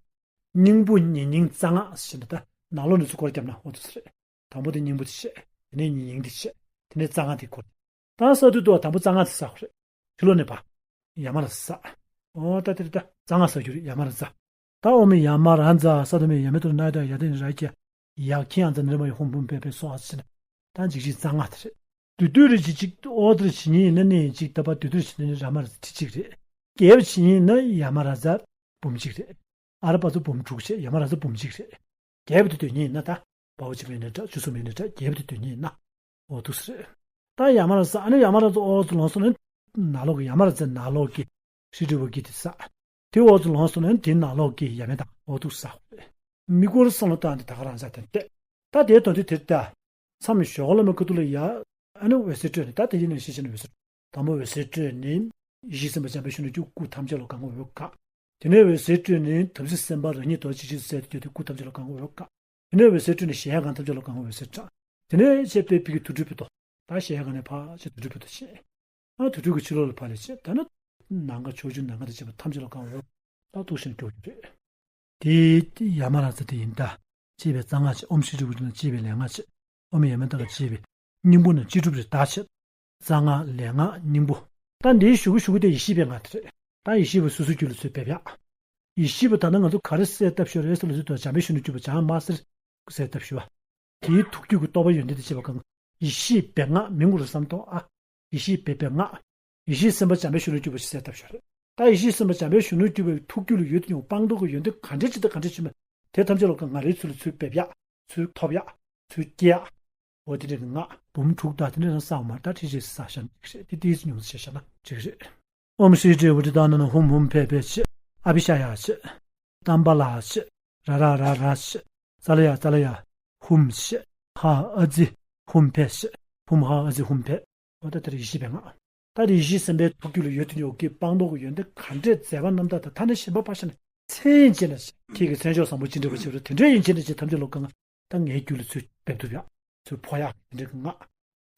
སྙིང་པོ་ཉེ་སྙིང་རྩ་སྔགས་ཞེས་ནས་ད་ནང་ལོགས་ནས་ཚུར་སྐོར་རྒྱབ་ན་འོ་དུ་ཟེར་རེད། དང་པོ་དེ་སྙིང་པོ་དེ་བཤད། དེ་ནས་ཉེ་སྙིང་དེ་བཤད། དེ་ནས་རྩ་སྔགས་དེ་སྐོར། ད་ས་དུས་དུ་བ་དང་པོ་རྩ་སྔགས་དེ་བསགས་རེད། ཕྱི་ལོགས་ནས་པ། ཡ་མ་ར་ས། འོ་ད་དེ་རེད་ད་རྩ་སྔགས་ས་རྒྱུ་རེད་ཡ་མ་ར་ཛ། ད་ཨོ་མི་ཡ་མ་ར་ཛ་ས་དུ་མི་ཡ་མེ་དུ་ན་ཡ་ད་ཡ་དེ་ནི་ར་ཀྱ། ཡག་ཁྱི་ཡང་ཛ་ནི་ར་མ་ཡི་ཧོམ་ཕུམ་པེ་པེ་སོ་ཨ་ཟེར་ན། ད་འཇིགས་བྱེད་རྩ་སྔགས་དེ་རེད། དུ་དུ་རི་ཇི་གཅིག་ཨོ་དུ་རི་ཇི་གཉིས་ཡིན་ན་ནི་གཅིག་ད་པ་དུ་དུ་རི་ཇི་ནི་ར་མ་ར་ཛ་དེ་གཅིག་རེད། རྒྱལ་བ་ཇི་གཉིས་ཡིན་ན་ཡ་མ་ར་ཛ་འབུམ་གཅིག་རེད། ཨ་ར་པ་ཚོ་འབུམ་དྲུག་བྱས་ཡ་མ་ར་ཛ་འབུམ་གཅིག་རེད། རྒྱལ་བ་དེ་དོན་གཉིས་ཡིན་ན་ད། དཔའ་བོ་གཅིག་མིན་ནི་འདྲ་ཆུ་སུ་མིན་ནི་འདྲ་རྒྱལ་བ་དེ་དོན་གཉིས་ཡིན་ན། འོ་འདུག་ཟེར། ད་ཡ་མ་ར་ཛ་ཨ་ནི་ཡ་མ་ར་ཛ་འོ་ཙུ་ལོང་སོང་ནི། ནང་ལོགས་ཀྱི་ཡ་མ་ར་ཛ་ནང་ལོགས་ཀྱི་ཤྲི་ཏྲི་བུ་གི་དེ་ས། དེ་འོ་ཙུ་ལོང་སོང་ནི་དེ་ནང་ལོགས་ཀྱི་ཡ་མེ་དང་འོ་འདུག་ས། མི་སྐོར་བསམ་བློ་བཏང་དེ་ད་ག་རང་ས་དེ་བལྟས། ད་དེའི་དོན་དེ་དེ་ལྟ། མཚམས་ཞོགས་ལ་མི་ཁུ་ཏུ་ལ་ཡ། ཨ་ནི་འོད་ཟེར་སྤྲོས་ནས་ད་དེ་ཡིན་ནས་ཤེས་བྱ་ནི་འོད་ཟེར། དང་པོ་འོད་ཟེར་སྤྲོས་ནས། ཡེ་ཤེས་སེམས་དཔའ་འཇམ་དཔལ་གཞོན་ནུ་གྱུར་སྐུ་ཐམས་ཅད་ལ་གང་ག་འོད་དཀར། དེ་ནས་འོད་ཟེར་སྤྲོས་ནས་དམ་ཚིག་སེམས་དཔའ་རང་ཉིད་དོ་ཅི་ཅི་གསལ་དུ་གྱུར་ཏེ་སྐུ་ཐམས་ཅད་ལ་གང་ག་འོད་དཀར། དེ་ནས་འོད་ཟེར་སྤྲོས་ནས་གཞལ་ཡས་ཁང་ཐམས་ཅད་ལ་གང་ག་འོད་ཟེར་དཀར། དེ་ནས་བྱས་པའི་ཕི་གི་དུར་ཁྲོད་བུ་དོ། ད་གཞལ་ཡས་ཁང་ནས་ཕར་ཕྱིན་དུར་ཁྲོད་བུ་དོ་བྱས། ཨ་དུར་ཁྲོད་ཀྱི་ཕྱི་ལོགས་ལ་ཕར་ལས་བྱས་ད་ནི། ནམ་མཁའ་ཕྱོགས་བཅུ་ནམ་མཁའ་དང་བཅས་པ་ཐམས་ཅད་ལ་གང་ག་འོད་དཀར་ཐུགས་ཤིན་ཏུ་སྐྱོ་རྒྱུ་རེད། དེ་ཡ་མ་ར་ཛ་དེ་ཡིན་ད། ཅེས་པའི་རྩ་སྔགས་བྱས། ཨོཾ་ཤྲི་ཏྲི་བུ་ཏྲི་ན་ཅེས་པའི་ལས་སྔགས་བྱས། ཨོཾ་ཡ་མེ་ད་ག་ཅེས་པའི་སྙིང་པོ་ན་ཅི་སྒྲུབ་རེ་ད་བྱས། རྩ་སྔགས་ལས་སྔགས་སྙིང་པོ། ད་འདིའི་ཞུ་གུ་ཞུ་གུ་དེ་ཡེ་ཤེས་པའི་སྔགས་དེ་རེད། ད་ཡེ་ཤེས་པ་སོ་སོའི་རྒྱུད་ལ་ཚུར་ཕེབས་ཡག་ཡེ་ཤེས་པ་ད་ནི་ང་ཚོ་ག་རེ་གསལ་བཏབ་ཤོག་རེད་ཟེར་ལ་ཚུར་དུ་འཇམ་དཔལ་གཞོན་ནུ་གྱུར་པ་བྱང་མ་སེར་གསལ་བཏབ་ཤོག་བ། དེའི་ཐུགས་རྒྱུད་ཀྱི་རྟོགས་པ་ཡོན་ཏན་དེ་བྱེད་པ་གང་། ཡེ་ཤེས་པའི་སྔགས་མིང་ངོ་རུ་བསམ་དོ་ཨ། ཡེ་ཤེས་པའི་པའི་སྔགས། ཡེ་ཤེས་སེམས་དཔའ་འཇམ་དཔལ་གཞོན་ནུ་གྱུར་པ་ཞིག་གསལ་བཏབ་ཤོག་རེད། ད་ཡེ་ཤེས་སེམས་དཔའ་འཇམ་དཔལ་གཞོན་ནུ་གྱུར་པའི་ཐུགས་རྒྱུད་ལ་ཡོད་དུ་ཡོང་སྤངས་རྟོགས་ཀྱི་ཡོན་ཏན་ག་འདྲས་ཅིག་དང་ག་འདྲས་ཅིག་མེད། དེ་ཐམས་ཅད་ལ་གང་ང་རའི་ཚུལ་ལ་ཚུར་འབེབས་ཡག་ཚུར་ཐོབ་ཡག་ཚུར་སྐྱེ་ཡག་འོ་དེ་འདྲའི་སྔགས་འབུམ་དྲུག་དང་དེ་འདྲ་རང་བསགས་མ་ད་ཁྲི་ཆེ་བསགས་བཞག་ན་འགྲིག་རེད། དེ་ཏིས་ཉུང་ཙམ་བྱས་བཞག་ན་འགྲིག་རེད། ཨོཾ་ཤྲི་ཏྲི་བུ་ཏྲི་དྷ་ན་ན་ཧཱུྃ་ཧཱུྃ་ཕཊ་ཕཊ་ཕྱི། ཨ་བྷི་ཤ་ཡ་ཕྱི། ཏམ་པ་ལ་ཕྱི། ར་ར་ར་ར་ཕྱི། ཙ་ལ་ཡ་ཙ་ལ་ཡ། ཧཱུྃ་ཕྱི། ཧ་ཨ་ཛི་ཧཱུྃ་ཕཊ་ཕྱི། ཧཱུྃ་ཧ་ཨ་ཛི་ཧཱུྃ་ཕཊ། འོ་ད་དེར་ཡེ་ཤེས་པའི་སྔགས། ད་དེ་ཡེ་ཤེས་སེམས་དཔའི་ཐུགས་རྒྱུད་ལ་ཡོད་དུ་ཡོད་ཀྱི་སྤངས་རྟོགས་ཀྱི་ཡོན་ཏན་ག་འདྲས་མཛད་པ་རྣམ་དག་དང་ཐ་སྙད་གཞན་པ་ཕར་བཞག་ན་མཚན་ཡིན་ཅེ་ན་ཁྱེད་ཀྱི་མཚན་མཆོག་བཟང་པོ་ཅི་འདྲ་བ་བྱེད་རོགས་དེ་འདྲས་ཡིན་ཅེ་ན་ཅེས་ཐམས་ཅད་ལོ་གང་ད་ངའི་རྒྱུད་ལ་ཚུར་འབེབས་ཐུབ་ཡག་ཚུར་འཕོ་ཡག་དེ་འདྲའི་སྔགས།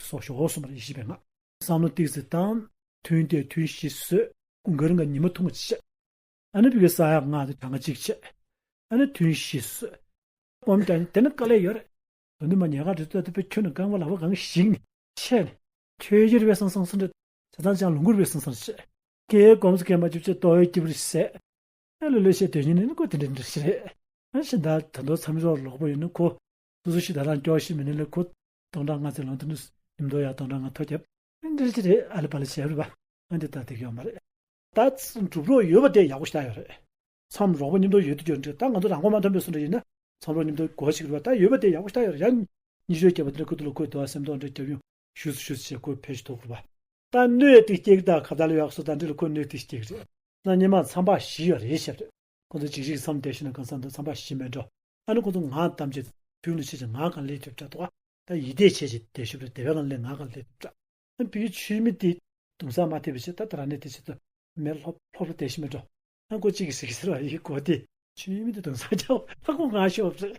སོགས་ཞོག་གསུངས་པར་ཡེ་ཤེས་པའི་སྔགས། བསམ་བློ་ཏིག་ཙི་བཏང་། ཐུན་དེ་ཐུན་བཞི་ཟོས། དགུན་ཁར་ང་ཉི་མ་འཐུང་བ་བྱས། ཨ་ནི་བི་གའི་ས་ཡག་སྔགས་དེ་གྲངས་ཀ་གཅིག་བྱས། ཨ་ནི་ཐུན་བཞི་ཟོས། སྒོམ་དེ་ནི་དེ་ནི་དཀའ་ལས་ཡོད་རེད། དོན་དུ་མ་ཉལ་ཁ་འདྲི་ཏོ་དེ་པའི་ཁྱོད་ནི་རྐང་པ་ལག་པ་གང་ཞིག་ནས་ཆད་ནས་ཁྱོད་ཡིར་བའི་སང་སང་སང་འདྲ། ཆ་ཚང་ཅང་ལུང་ཁུར་བའི་སང་སང་བྱས། ཀའི་སྒོམ་ཙི་ཀའི་མ་ཅིབ་ཅེ་ཏོ་ཡོད་ཀྱི་བུར་ཟས། ཨ་ལོ་ལོ་ཤེས་དོན་ཉིད་ནི་ཁོ་དེ་འདྲ་འདྲ་ཞིག་རེད། ཨ་ཤི་ད་ད་དོ་མཚམས་སྦྱོར་ལོག་པོ་ཡོད་ནི་ཁོ། སོ་སོ་ཤི་ད་རང་སྐྱོ་ཤི་མི་ནི་ལ་ཁོ། སྟོང་ཕྲག་ལྔ་ཚེ་ལོང་དུ་ནི་ཉིམ་དོ་ཡ་སྟོང་ཕྲག་ལྔ་ཐོ་རྒྱབ། ཨ་འདྲ་ཞིག་རེད། ཨ་ལི་པ་ལི་བྱས་རུ་བ། ཨ་འདི་ད་དེ་ཡོད་མ་རེད། ད་སྒྲུབ་རོགས་ཡོད་པ་དེ་ཡག་པོ་ཞིག་ད་ཡོད་རེད། མཚམས་རོགས་པ་མཉམ་དུ་ཡོད་དུ་ཡོད་འདྲ། ད་ང་ཚོ་རང་མགོ་མ་ཐོན་པའི་སུ་འདྲ་ཡིན་ན། མཚམས་རོགས་མཉམ་དུ་གོ་ཞིག་རུ་བ་ད་ཡོད་པ་དེ་ཡག་པོ་ཞིག་ད་ཡོད་རེད། ཡང་། ཉི་ཤུའི་རྒྱབ་པ་དེ་འདྲ་ཁུ་ཏུ་ལ་ཁོས་དོ་བ་སེམས་ཐོག་འདྲ་རྒྱབ་ཡོང་། ཞུ་སུ་ཞུ་སུ་བྱས་ཁོས་ཕེ་ཞིག་ཐོག་རུ་བ། ད་གནོད་དེ་སྐྱེ་གི་ད་ཁ་ད་ལ་ཡག་སོ་ད་འདྲ་ལ་ཁོ་གནོད་དེ་སྐྱེ་གི་རེད། ད་སྙེ་མ་མཚམས་པ་བཞི་ཡོད་རེད་ཞབས་རེད། ཁོ་ཚོ་ཅིག་ཅིག་མཚམས་བསྡད་ཤི་ན་གང་ས་འདི་མཚམས་པ་བཞི་མེད་འགྲོ། ཨ་ནི་ཁོ་ཚོ་ངག་གཏམ་བྱེད་ཐུན་ལ་ཆེ་ཆེ་ངག་གང་ལས་ཐུབ་དྲ་དོ། ད་ཡིད་བདེ་ཆེ་ཆེ་བདེ་ཤུབ་རེད། དེ་བས་གང་ལས་ངག་གང་ལས་ཐུབ་དྲ། ཨ་བི་ཆུ་མི་དེ་དུང་ས་མ་ཐེབས་པའི་ཆེད་ད་ད་ར་ནས་དེ་ཆེད་དུ་མེ་ལྷོབ་ལྷོབ་ལ་བདེ་ཤི་མེད་འགྲོ། ཨ་ཁོ་གཅིག་གིས་ཟེར་གི་ཟེར་བ་ཡིན། ཁོ་དེ་ཆོས་མི་དེ་དུང་ས་རྒྱག་ཨ་ཁོ་ང་ཤོར་རེད།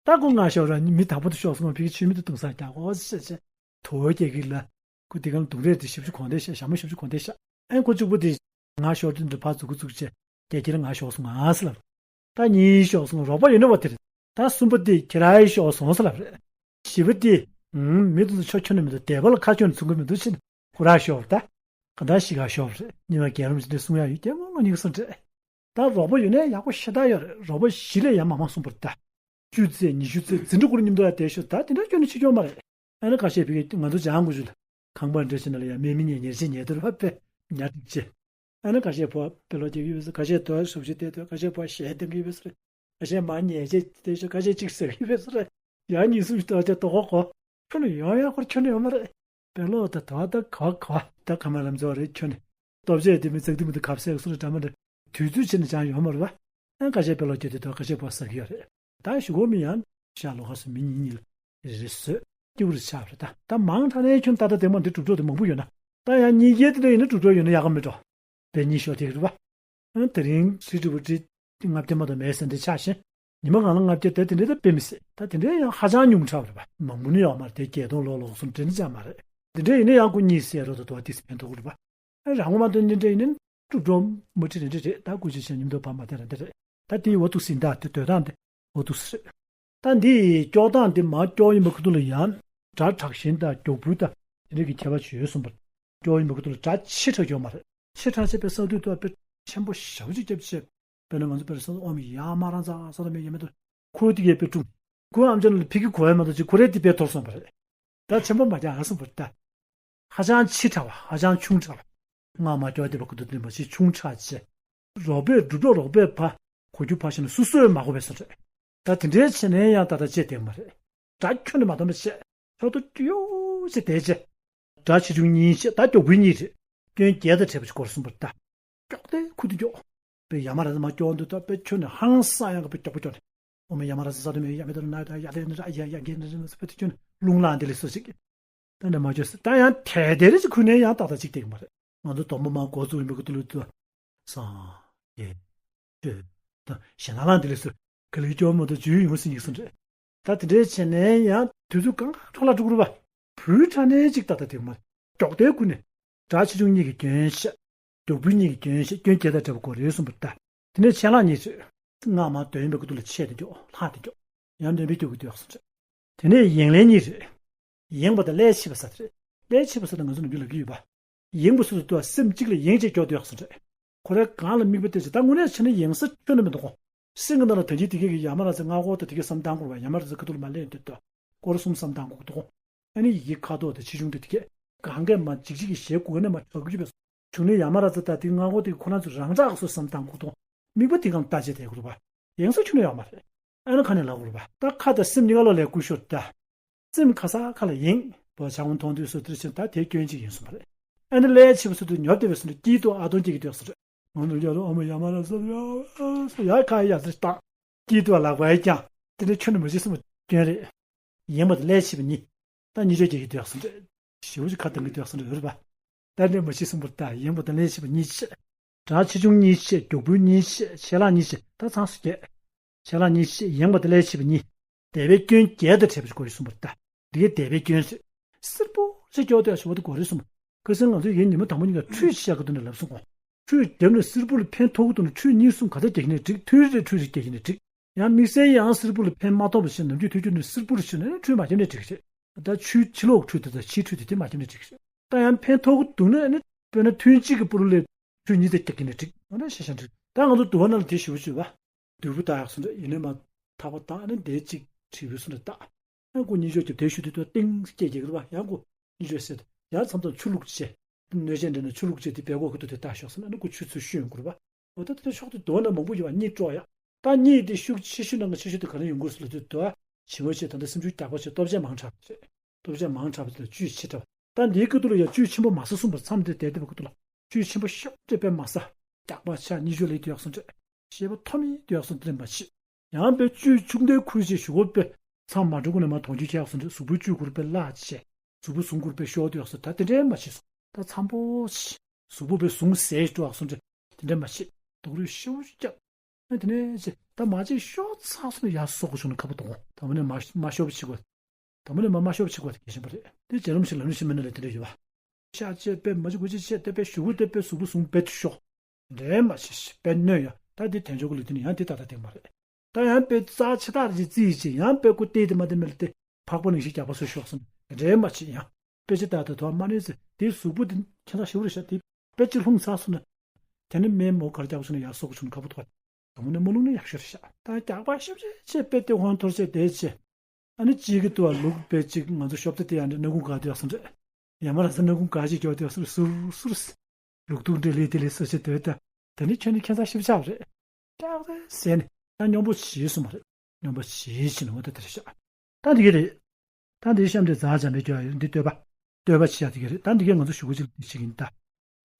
ད་ཁོ་ང་ཤོར་ར་མི་དང་པོ་དེ་ཤོར་སོང་བ་ཕི་གི་ཆོས་མི་དེ་དུང་ས་རྒྱག་ཨོ་ཟེར་ཟེར་དོ་རྒྱག་གི་ལ། ཁོ་དེ་གང་དུང་རེད་དེ་ཞབས་ཕྱི་གོང་དེ་ཤ་ཞྭ་མོ་ཞབས་ཕྱི་གོང་དེ་ཤ། ཨ་ཁོ་གཅིག་པོ་དེ་ང་ཤོར་དུས་འདི་ཕར་འཛུགས་གི་འཛུགས་བྱས་རྒྱ་ཁྱེར་ང་ཤོར་སོང་ང་ཟེར་ལབ། ད་གཉིས་ཤོར་སོང་རོགས་པ་ཡོད་ན་བ་དེ་རེད། ད་གསུམ་པོ་དེ་ཁྱེད་རང་ཤོར་སོང་ཟེར་ལབ་རེད། བཞི་པོ་དེ། ཨུམ། མི་དེ་ཚོ་ཆོ་ཁྱོན་ནས་མི་འདུག་དེ་བ་ལ་ཁ་ཁྱོན་ནས་ཚུགས་ཀྱི་མི་འདུག་ཕྱིན་ཁོ་རང་ཤོར་ད། ག་ད་ཤི་ག་ཤོར་རེད། གཉིས་པ་རྒྱལ་རོམ་ཞིག་དེ་གསུང་ཡ་ཡོད་ཀྱང་མང་ལོ་ཉིག་སོང་རེད། ད་རོགས་པ་ཡོད་ནས་ཡག་པོ་ཤ་སྟག་ཡོད་རེད། རོགས་པ་བཞི་ལས་ཡང་མང་མང་གསུངས་པ་རེད་ད། བཅུ་ཚེ་ཉི་ཤུ་ཚེ་འཛིན་གྲྭ་དགུ་རུ་མཉམ་དུ་ཡ་བསྡད་ཤོག་ད་དེ་འདྲ་ཁྱོན་ནས་ཤི་ཀྱོག་མ་རེད། ཨ་ནི་ཁ་ཤས་ཕི་གི་ང་ཚོ་ལྗང་གུ་ཞུ་ལ་ཁང་པ་འདྲ་ཞིག་ན་ལ་ཡ་མེ་མི་ཉལ་ཉལ་ཆེ་ཉལ་དུ་ར་ཕ་ཕེ་ཉ་ཏིག་ཆེ། ཨ་ནི་ཁ་ཤས་ཕོ་པེ་ལོ་རྒྱག་གི་ཡོད་ཟེར། ཁ་ཤས་དོ་སུབ་ཞིག་བལྟས་དོ། ཁ་ཤས་ཕོ་ཞལ་འདེབས་ཀྱི་ཡོད་ཟེར། ཁ་ཤས་མ་ཉལ་ཆེ་བལྟས་ཤོག་ཁ་ཤས་གཅིག་ཟེར་གི་ཡོད་ཟེར། ཡང་གཉིས་གསུམ་ཞིག་དོ་ཅེ་དོ་ཁོ་ཁོ་ཁྱོན་ནས་ཡོང་ཡག་ཁོར་ཁྱོན་ནས་ཡོང་མ་རེད། པེ་ལོ་ད་དོ་ད་ག་ག་ད་ཁ་མ་ལམ་འཛོ་རེད་ཁྱོན་ནས། སྟོབས་ཆེ་དེ་མི་ཚེག་དེ་མི་དུ་ཁབ་སེག་སུ་རེད་འདྲ་མ་འདྲ། དུས་ཚོད་ཕྱིན་ནས་ཅང་ཡོང་མ་རེད་བ། ཨ་ཁ་ཤས་པེ་ལོ་སྐྱོ་དེ་དོ་ཁ་ཤས་པོ་ཟེར་གི་ཡོད་རེད། ད་ཞུ་གོ་མི་ཡང་ཤ་ལོ་ཁ་སུ་མི་གཉིས་གཉིས་ལ་རེ་རེ་བཟོས་སྐྱིད་པོ་རེ་ཆགས་པ་རེད། ད་ད་མང་དྲགས་ནས་ཁྱོད་ད་ལྟ་དེ་མ་འདི་གྲུབ་གྲོགས་དེ་མང་པོ་ཡོད་ན། ད་ཡང་གཉིས་བརྒྱད་དེ་འདྲ་ཡིན་ན་གྲུབ་གྲོགས་ཡོད་ན་ཡག་ག་མི་འགྲོ། དཔེ་གཉིས་ཤོག་དེ་རེད་བ། ཨ་དེ་རིང་ཁྲི་ཀྲི་བུ་ཁྲི་ལྔ་བརྒྱ་མ་གཏོགས་མེད་ཟེར་འདི་ཆགས་ཤིང་། ཉི་མ་གང་ལ་ལྔ་བརྒྱ་དེ་དེ་འདྲའི་ད་དཔེ་མི་སྲིད། ད་དེ་འདྲའི་ཡང་ཧ་ཅང་ཉུང་དྲགས་རེད་བ། མང་པོ་ནི་ཡོད་མ་རེད་དེ། བརྒྱད་སྟོང་ལོ་ལོག་སོང་དྲན་ཅང་མ་རེད། དེ་འདྲའི་ཡིན་ན་ཡང་ཁོ་གཉིས་སེ་རོ་དོ་དོ་དེ་སི་ཕན་ཐོགས་རེད་བ། རང་དབང་དོན་འདི་འདྲ་ཡིན་ན་སྒྲུབ་གྲོགས་མུ་ཁྲི་རེ་འདྲ་རེད། ད་སྐུ་ཅི་ཆེན་ཉིན་དུ་བར་མ་དེ་ར་འདི་རེད། ད་དེའི་འོ་ཐུག་སིན་ད་དེ་སྡོད་སྟངས་དེ་འོ་ཐུག་སི་རེད། ད་འདི་སྐྱོག་སྟངས་དེ་མ་སྐྱོག་ཡིན་པ་ཁུ་ཐུག་ལ་ཡང་སྒྲ་དྲག་ཞན་དང་མགྱོགས་འབུལ་དང་དེ་འདྲ་གི་ཁྱད་པར་ཅིག་ཡོད་གསུངས་པ། སྐྱོག་ཡིན་པ་ཁུ་ཐུག་ལ་སྒྲ་ཆེ་དྲགས་སྐྱོག་མ་རེད། ཆེ་དྲགས་ཆེ་པའི་ས་དུས་ཏོ་དཔེ་ཆེན་པོ་ཞབས་ཅིག་རྒྱབ་ཆེ། དཔེར་ན་ང་ཚོ་དཔེར་ན་ཨོམ་ཡ་མ་རང་ཚ་ས་ར་མེ་ཡ་མེ་དུ་ཁོ་དེ་གའི་དཔེ་སྲུང་། ཁོའི་ཨམ་ཅོག་ལ་ཕི་གི་གོ་བས་མ་གཏོགས་ཅིག་ཁོ་རའི་དེ་དཔེ་ཐོར་སོང་བ་རེད། ད་ཆེན་པོ་མ་རྒྱག་ཨ་སོང་བར་ལྟ། ཧ་ཅང་ཆེ་དྲགས་པ་ཧ་ཅང་ཆུང་དྲགས་པ། སྔགས་མ་སྐྱོར་བསྡད་པ་ཁུ་ཐུག་འདི་མ་ཤེས་ཆུང་དྲགས་ཆེ། རོགས་པས་སྒྲུབ་གྲོགས་རོགས་པས་ཕ་གོ་རྒྱུ་ཕ་ཤེས་ན་སུ་སུས་མ་གོ་བས་སོ་རེད། ད་དེ་འདྲའི་བྱས་ནས་ཡང་ད་ལྟ་བཅད་བསྡད་མ་རེད། སྒྲ་ཁྱོན་ནས་མ་གཏོང་བ་བྱས། ཕྱོགས་དུ་ཀྱུ་ཡོ་ཞེས་བསྡད་རྗེས། སྒྲ་ཆེ་ཆུང་གཉིས་བྱས་ད་མགྱོགས་པོའི་གཉིས་རེད། སྐྱོན་བརྒྱད་དང་བྲལ་བ་ཞིག་སྐོར་གསུངས་པར་ལྟ། མགྱོགས་ཏེ་ཁུ་དུ་མགྱོགས། པའི་ཡ་མ་ར་ཟ་མ་སྐྱོར་འདུག་ད་དཔེ་ཁྱོན་ནས་ཧང་སང་ཡང་གི་དཔེ་མགྱོགས་པོ་སྐྱོར་ནས། ཨོ་མ་ཡ་མ་ར་ཟ་ས་དུ་མེ་ཡ་མེ་དུ་ན་ད་ཡ་ཡ་དེ་ནི་ར་ཡ་ཡ་གེ་ནི་རི་ནི་སི་ཕེ་ཏི་ཁྱོན་ནས་རླུང་ལངས་དེ་ལས་སོ་ཞིག་ད་ནི་མ་བཅོས་སི་ད་ཡང་དལ་དལ་རེ་ཞིག་ཁུ་ནས་ཡང་ཏག་ཏག་ཅིག་དེ་གི་མ་རེད། ང་ཚོ་དོག་མོ་མ་འགོ་བཙུགས་ཡིན་པའི་གི་ཏུ་ལུ་ཏུ་སང་གེ་ཏུ་ད་ཞེ་ན་ལངས་དེ་ལས་སོ་ག་ལི་སྐྱོར་མོ་དུ་ཇུས་ཡོང་སི་ཡིག་སུ་འདྲེ། ད་དེ་འདྲའི་བྱས་ནས་ཡང་དུས་ཚོད་གང་ག་འཕྲོ་བརླག་འགྲོ་གི་རུ་བ། བུའི་ཕྲ་ནས་ཅིག་ཏག་ཏག་དེ་མ་མགྱོགས་དལ་ཀུན་ནས། སྒྲ་ཆེ་ཆུང་གཉིས་ཀྱི་སྐྱོན་བཤད། མགྱོགས་བུལ་གཉིས་ཀྱི་སྐྱོན་བཤད་སྐྱོན་བརྒྱད་དང་བྲལ་བ་གོ་རེ་གསུངས་པར་ལྟ། དེ་ནས་ཆད་ལྷག་གཉིས་ཚོས། སྔགས་མ་དོན་ཡིན་པའི་ཁུ་ཐུག་ལ་ཆད་དེ་མགྱོགས་ལྷག་དེ་མགྱོགས། ཡང་དོན་པའི་མགྱོགས་ཀྱི་དུ་ཡག་སུ་འདྲེ། དེ་ནས་ཡེངས་ལན་གཉིས་རེད། ཡེངས་པ་དང་ལས་ཕྱེ་བ་ས་དེ་རེད། ལས་ཕྱེ་བ་ས་དེ་ང་ཚོ་ནམ་རྒྱུན་ལབ་ཀྱི་ཡོད་པ། ཡེངས་པ་སུ་དུ་སེམས་གཅིག་ལ་ཡེངས་བྱས་མགྱོགས་དུ་ཡག་སུ་འདྲེ། ཁོ་རའི་གང་ལ་དམིགས་པ་གཏད་ཅིག་ད་དངོས་གནས་བྱས་ན་ཡེངས་ས་ཁྱོན་ནས་མི་འདུག་གོ། སེམས་ཀྱི་ནང་ལ་ད་ཅི་དེ་གས་ཀྱི་ཡ་མ་ར་ཙི་སྔ་གོ་ད་དེ་གས་བསམ་བཏང་དགོས་པ་ཡ་མ་ར་ཙི་ཁ་ཐུག་ལ་མ་ལེན་དུས་ད། སྐོར་གསུམ་བསམ་བཏང་དགོས་འདུག་གོ། ཨ་ནི་ཡི་གེ་ཁ་དོག་དང་ཆེ་ཆུང་དེ་དེ་གས་གང་གས་མ་འཇིགས་བྱེད་ཀྱི་ཞེ་དགུ་ནས་མ་ཆགས་རྒྱུ་བས་བྱུང་ནས་ཡ་མ་ར་ཙི་ད་དེ་སྔ་གོ་དེ་ཁོ་རང་ཚོ་རང་འཇགས་སུ་བསམ་བཏང་དགོས་འདུག་དམིགས་པ་དེ་གང་ལྟ་བྱེད་དེ་དགོས་པ། ཡེངས་ས་ཁྱོན་ནས་ཡོད་མ་རེད། ཨ་ནི་ཁ་ནས་ལབ་དགོས་པ། ད་ཁ་དང་སེམས་གཉིས་ཀ་ལོ་ལས་ཀུ་ཤོར་ད། སེམས་ཁ་ས་ཁ་ལ་ཡེངས་པོ་བྱ་འོང་མཐོང་དུས་སུ་དེར་ཕྱིན་ད་དེ་སྐྱོན་གཅིག་ཡིན་གསུངས་པ་རེད། ཨ་ནི་ལས་ཕྱི་པོ་སུ་དུ་ཉོབ་སྟེ་བས་སུ་ནི་སྐྱིད་དུ་ཨ་དོན་སྐྱེ་གི་འདུག་ཟེར། ང་ཚོ་ཡ་རུ་ཨ་མ་ཡ་མ་ར་ཟེར་ཡ་ཡ་ཁ་ཡ་ཟེར་བཏང་། སྐྱིད་དུ་ལག་པ་ཡ་ཀྱང་དེ་འདྲའི་ཁྱོན་ནས་མ་བྱེད་གསུངས་པ་སྐྱོན་རེད། ཡེངས་པ་དེ་ལས་ཕྱི་པོ་གཉིས། ད་གཉིས་ཆ་སྐྱེ་གི་འདུག་ཟེར། ཞེ་པོ་ཅིག་ཁ་གདངས་གི་འདུག་ཟེར་འདྲ་རེད་པ། ད་འདྲ་མ་བྱེད་གསུངས་པ་རེད། ད་ཡེངས་པ་དེ་ལས་ཕྱི་པོ་གཉིས་ཆ། སྒྲ་ཆེ་ཆུང་གཉིས་ཆ་མགྱོགས་བུལ་གཉིས་ཆ་ཆད་ལྷག་གཉིས་ཆ་ད་ཚང་སུ་སྐྱེ། ཆད་ལྷག་གཉིས་ཆ་ཡེངས་པ་དེ་ལས་ཕྱི་པོ་གཉིས། འདས་པའི་སྐྱོན་བརྒྱད་དང་བྲལ་བ་ཞིག་དགོས་རེད་གསུངས་པ་རེད་ད། འདི་གའི་འདས་པའི་སྐྱོན་ཟེར། སེར་པོ་ཞིག་སྐྱོ་དེ་ཞུ་བ་དེ་དགོས་རེད་གསུངས་པ། ཁ་སང་ང་ཚོ་ཡིན་ཉི་མ་དང་པོ་གཉིས་ཀ་ཁྲུས་བཤད་གི་འདུག་ནས་ལབ་སོང་གོ། ཁྲུས་བརྒྱབ་ནས་སེར་པོ་ལ་ཕན་ཐོགས་གི་འདུག་ན་ཁྲུས་གཉིས་གསུམ་ག་ཚོད་རྒྱག་གི་ནས་འགྲིག་ཐུན་རེ་ཁྲུས་རེ་རྒྱག་གི་ནས་འགྲིག་ཡང་དམིགས་བསལ་ཡང་སེར་པོ་ལ་ཕན་མ་ཐོགས་པ་ཞིག་ནམ་རྒྱུན་ཐུན་རྒྱུན་ནས་སེར་པོ་ལ་ཞུ་ནས་ཁྲུས་མ་བརྒྱབ་ནས་འགྲིག་རེད། ད་ཕྱི་ཕྱི་ལོགས་ཁྲུས་དེ་དང་ཕྱིའི་ཁྲུས་དེ་དེ་མ་བརྒྱབ་ནས་འགྲིག་རེད། ད་ཡང་ཕན་ཐོགས་གི་འདུག་ན་ནི་དཔེར་ན་ཐུན་གཅིག་གི་པུ་རུ་ལས་ཁྲུས་གཉིས་དེ་རྒྱག་གི་ནས་འགྲིག་འོ་ན་ཤེས་བྱ་འགྲིག་ད་ང་ཚོ་དུ་བ་ནང་ལ་དེ་ཞུ་བ་བྱོས་པ། དུས་བུ་ད་ཡག་སོང་འདྲ་ཡིན་ནས་མ་ཐག་པ་དང་ནི་འདས་གཅིག་བྲིས་བུ་སོང་འདྲ་ད། ཡང་ཁོ་གཉིས་ཆོས་ཀྱི་དེ་ཞུ་དུས་ཏོ་ཏིང་སྐད་ཀྱི་རུ་བ་ཡང་ཁོ་གཉིས་ཆོས་ཟེར་ཡང་མཚམས་མཚམས་ཆུ་བླུགས་བྱས། གནོད་སྦྱིན་འདྲ་ན་ཆུ་བླུགས་བྱས་དེ་བལ་གོ་ཁུ་ཏོ་དེ་ལྟ་ཤོག་ཟེར་ན་ནི་ཁོ་ཆུ་ཚོད་ཤུན་དགོས་རུ་བ། འོ་ད་དེ་ཤོག་དེ་དོ་ན་མང་པོ་ཡོད་བ་གཉིད་སྤྲོ་ཡ། ད་གཉིད་དེ་ཤུགས་ཆེ་ཤོས་ནང་གི་ཆེ་ཤོས་དེ་ག་ནས་ཡོང་དགོས་ཟེར་ལ་དུས་དོ་བ་བྱིན་པ་བྱས་ད་ལྟ་སེམས་ཤུགས་རྒྱག་པ་བྱས་སྟོབས་ཆེན་མང་དྲགས་པ་བྱས། སྟོབས་ཆེན་མང་དྲགས་པ་དེ་ལ་བཅུད་ཆེ་དྲགས་པ། ད་འདིའི་ཁུ་ཏོ་ལ་ཡ་བཅུད་ཆེན་པོ་མ་ཟ་གསུངས་པར་མཚམས་དེ་བསྡད་བསྡད་པའི་ཁུ་ཏོ་ལ། བཅུད་ཆེན་པོ་ཤོག་དེ་དཔེ་མ་ཟ། རྒྱག་པ་ཆ་གཉིས་ཆོས་ལས་དེ་ཡག་སོང་འདྲ། ཤེས་པ་ཐོ་མི་དེ་ཡག་སོང་དེ་ལས་མ་ཤེས། ཡང་དཔེ་བཅུད་ཆུང་དེ་ཁུར་བྱས་ཞུ་བོ་དཔེ། མཚམས་མ་འགྲོ་གོ་ནས་མ་གཏོང་རྒྱུ་ཆེ་ཡག་སོང་འདྲ། གཟུགས་པོའི་བཅུད་ཁུར་དཔེ་བརླག་ཆེ། གཟུགས་པོ་ཟུངས་ཁུར་དཔེ་ཤོག་དེ་ཡག་སོང་ད་དེ་འདྲའི་མ་ཤེས་སོང་། ད་འཚམ་པོ་ཤེས། གཟུགས་པོ་དཔེ་ཟུངས་ཟད་འགྲོ་ཡག་སོང་འདྲ། དེ་འདྲའི་མ་ཤེས། རྡོག་རོལ་ཞེ་པོ་ཅིག་བརྒྱབ། ཨ་དེ་ནས་ཅི་ད་མ་ཅིག་ཤོར་ཚར་སོང་ན་ཡར་སོ་དགོས་བྱུང་ན་ཁ་པོ་གཏོང་། དང་པོ་ནས་མ་མ་ཤོར་བ་བྱེད་དགོས། དང་པོ་ནས་མ་མ་ཤོར་བ་བྱེད་དགོས་དེ་གལ་ཆེན་པོ་རེད། དེ་བྱས་རུང་ཞིག་ལ་ལུས་ཤིག་མི་ནི་ལ་དེ་འདྲ་ཡོད་པ། ཤ་བཅད་པས་མ་ཅིག་གོ་ཅིག་བཅད་དེ་པས་ཞུ་གུ་དེ་པས་གཟུགས་པོ་བཟུང་པས་དུ་ཤོག་འདྲེ་མ་བྱེད་ཤིག་པས་གནོད་ཡ། ད་དེ་དལ་འབྱོར་གྱི་ལུས་དེ་ནི་ཡང་དེ་ད་ད་དེ་མ་རེད། ད་ཡང་པས་རྩ་ཆེ་ཐག་རེ་རྩིས་བྱེད། ཡང་པས་ཀུ་ཏེ་དེ་མ་དེ་མེད་ལ་དེ་ཕག་པ་ནང་བཞིན་རྒྱག་པ་སུ་ཤོག་སོང་འདྲེ་མ་བྱེད་ཡ། པེ་ཅི་ཏ་ཏ་དོ་མ་ནི་ཟེར་དེའི་གཟུགས་པོ་དེ་ཁྱད་མཚར་ཞེ་པོ་རེད་ཤག་དེ་པེ་ཅི་ལྷུང་ཚར་སོང་ན། དེ་ནི་སྨན་མོ་གར་རྒྱག་བྱུང་ན་ཡར་སོ་དགོས་བྱུང་ན་ཁ་པོ་ཐོག་དང་པོ་ནས་མ་ལྷུང་ན་ཡག་ཤོས་རེད་ཤག་ད་རྒྱག་པ་ཞེ་པོ་ཅིག་བྱས་པེ་དེ་ཧོན་ཐོར་བྱས་དེ་བྱས། ཨ་ནི་གཅིག་གི་ཏུ་བ་ལུག་པེ་གཅིག་ང་ཚོ་ཤོབ་ཏེ་དེ་ཡང་འདྲ་སྣ་ཁུང་ག་དེ་ཡག་སོང་རེད། ཡ་མ་ར་ས་སྣ་ཁུང་ག་ཅིག་རྒྱག་དེ་ཡག་སོང་རེད་སུར་སུར། ལུག་ཐུག་འདྲེ་ལི་དེ་ལི་སུ་ཞིག་དེ་ད། དེ་ནི་ཁྱོད་ནི་ཁྱད་མཚར་ཞིབ་ཆགས་རེད། ཀྱག་རེད་ཟེར་ནས་ཡང་སྙོམས་པོ་བྱེད་སོང་བ་རེད། སྙོམས་པོ་བྱེད་བྱེད་ནས་འོ་ད་དེ་ཤག་ད་འདི་ག་རེད། ད་འདི་གཤམ་དེ་ཛ་འཇམ་པའི་སྐྱོ་ཡ་ཡོད་འདི་བསྟོད་པ། བསྟོད་པ་བྱེད་ཡ་དེ་ག་རེད། ད་འདི་ག་ང་ཚོ་ཞུ་གུ་ཅིག་ལ་འདི་བྱེད་ཀྱིན་ད།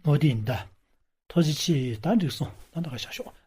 འོ་དེ་ཡིན་ད། ཐུགས་རྗེ་ཆེ་ད་འགྲིག་སོང་ད་ད་ག་བཞག་ཤོག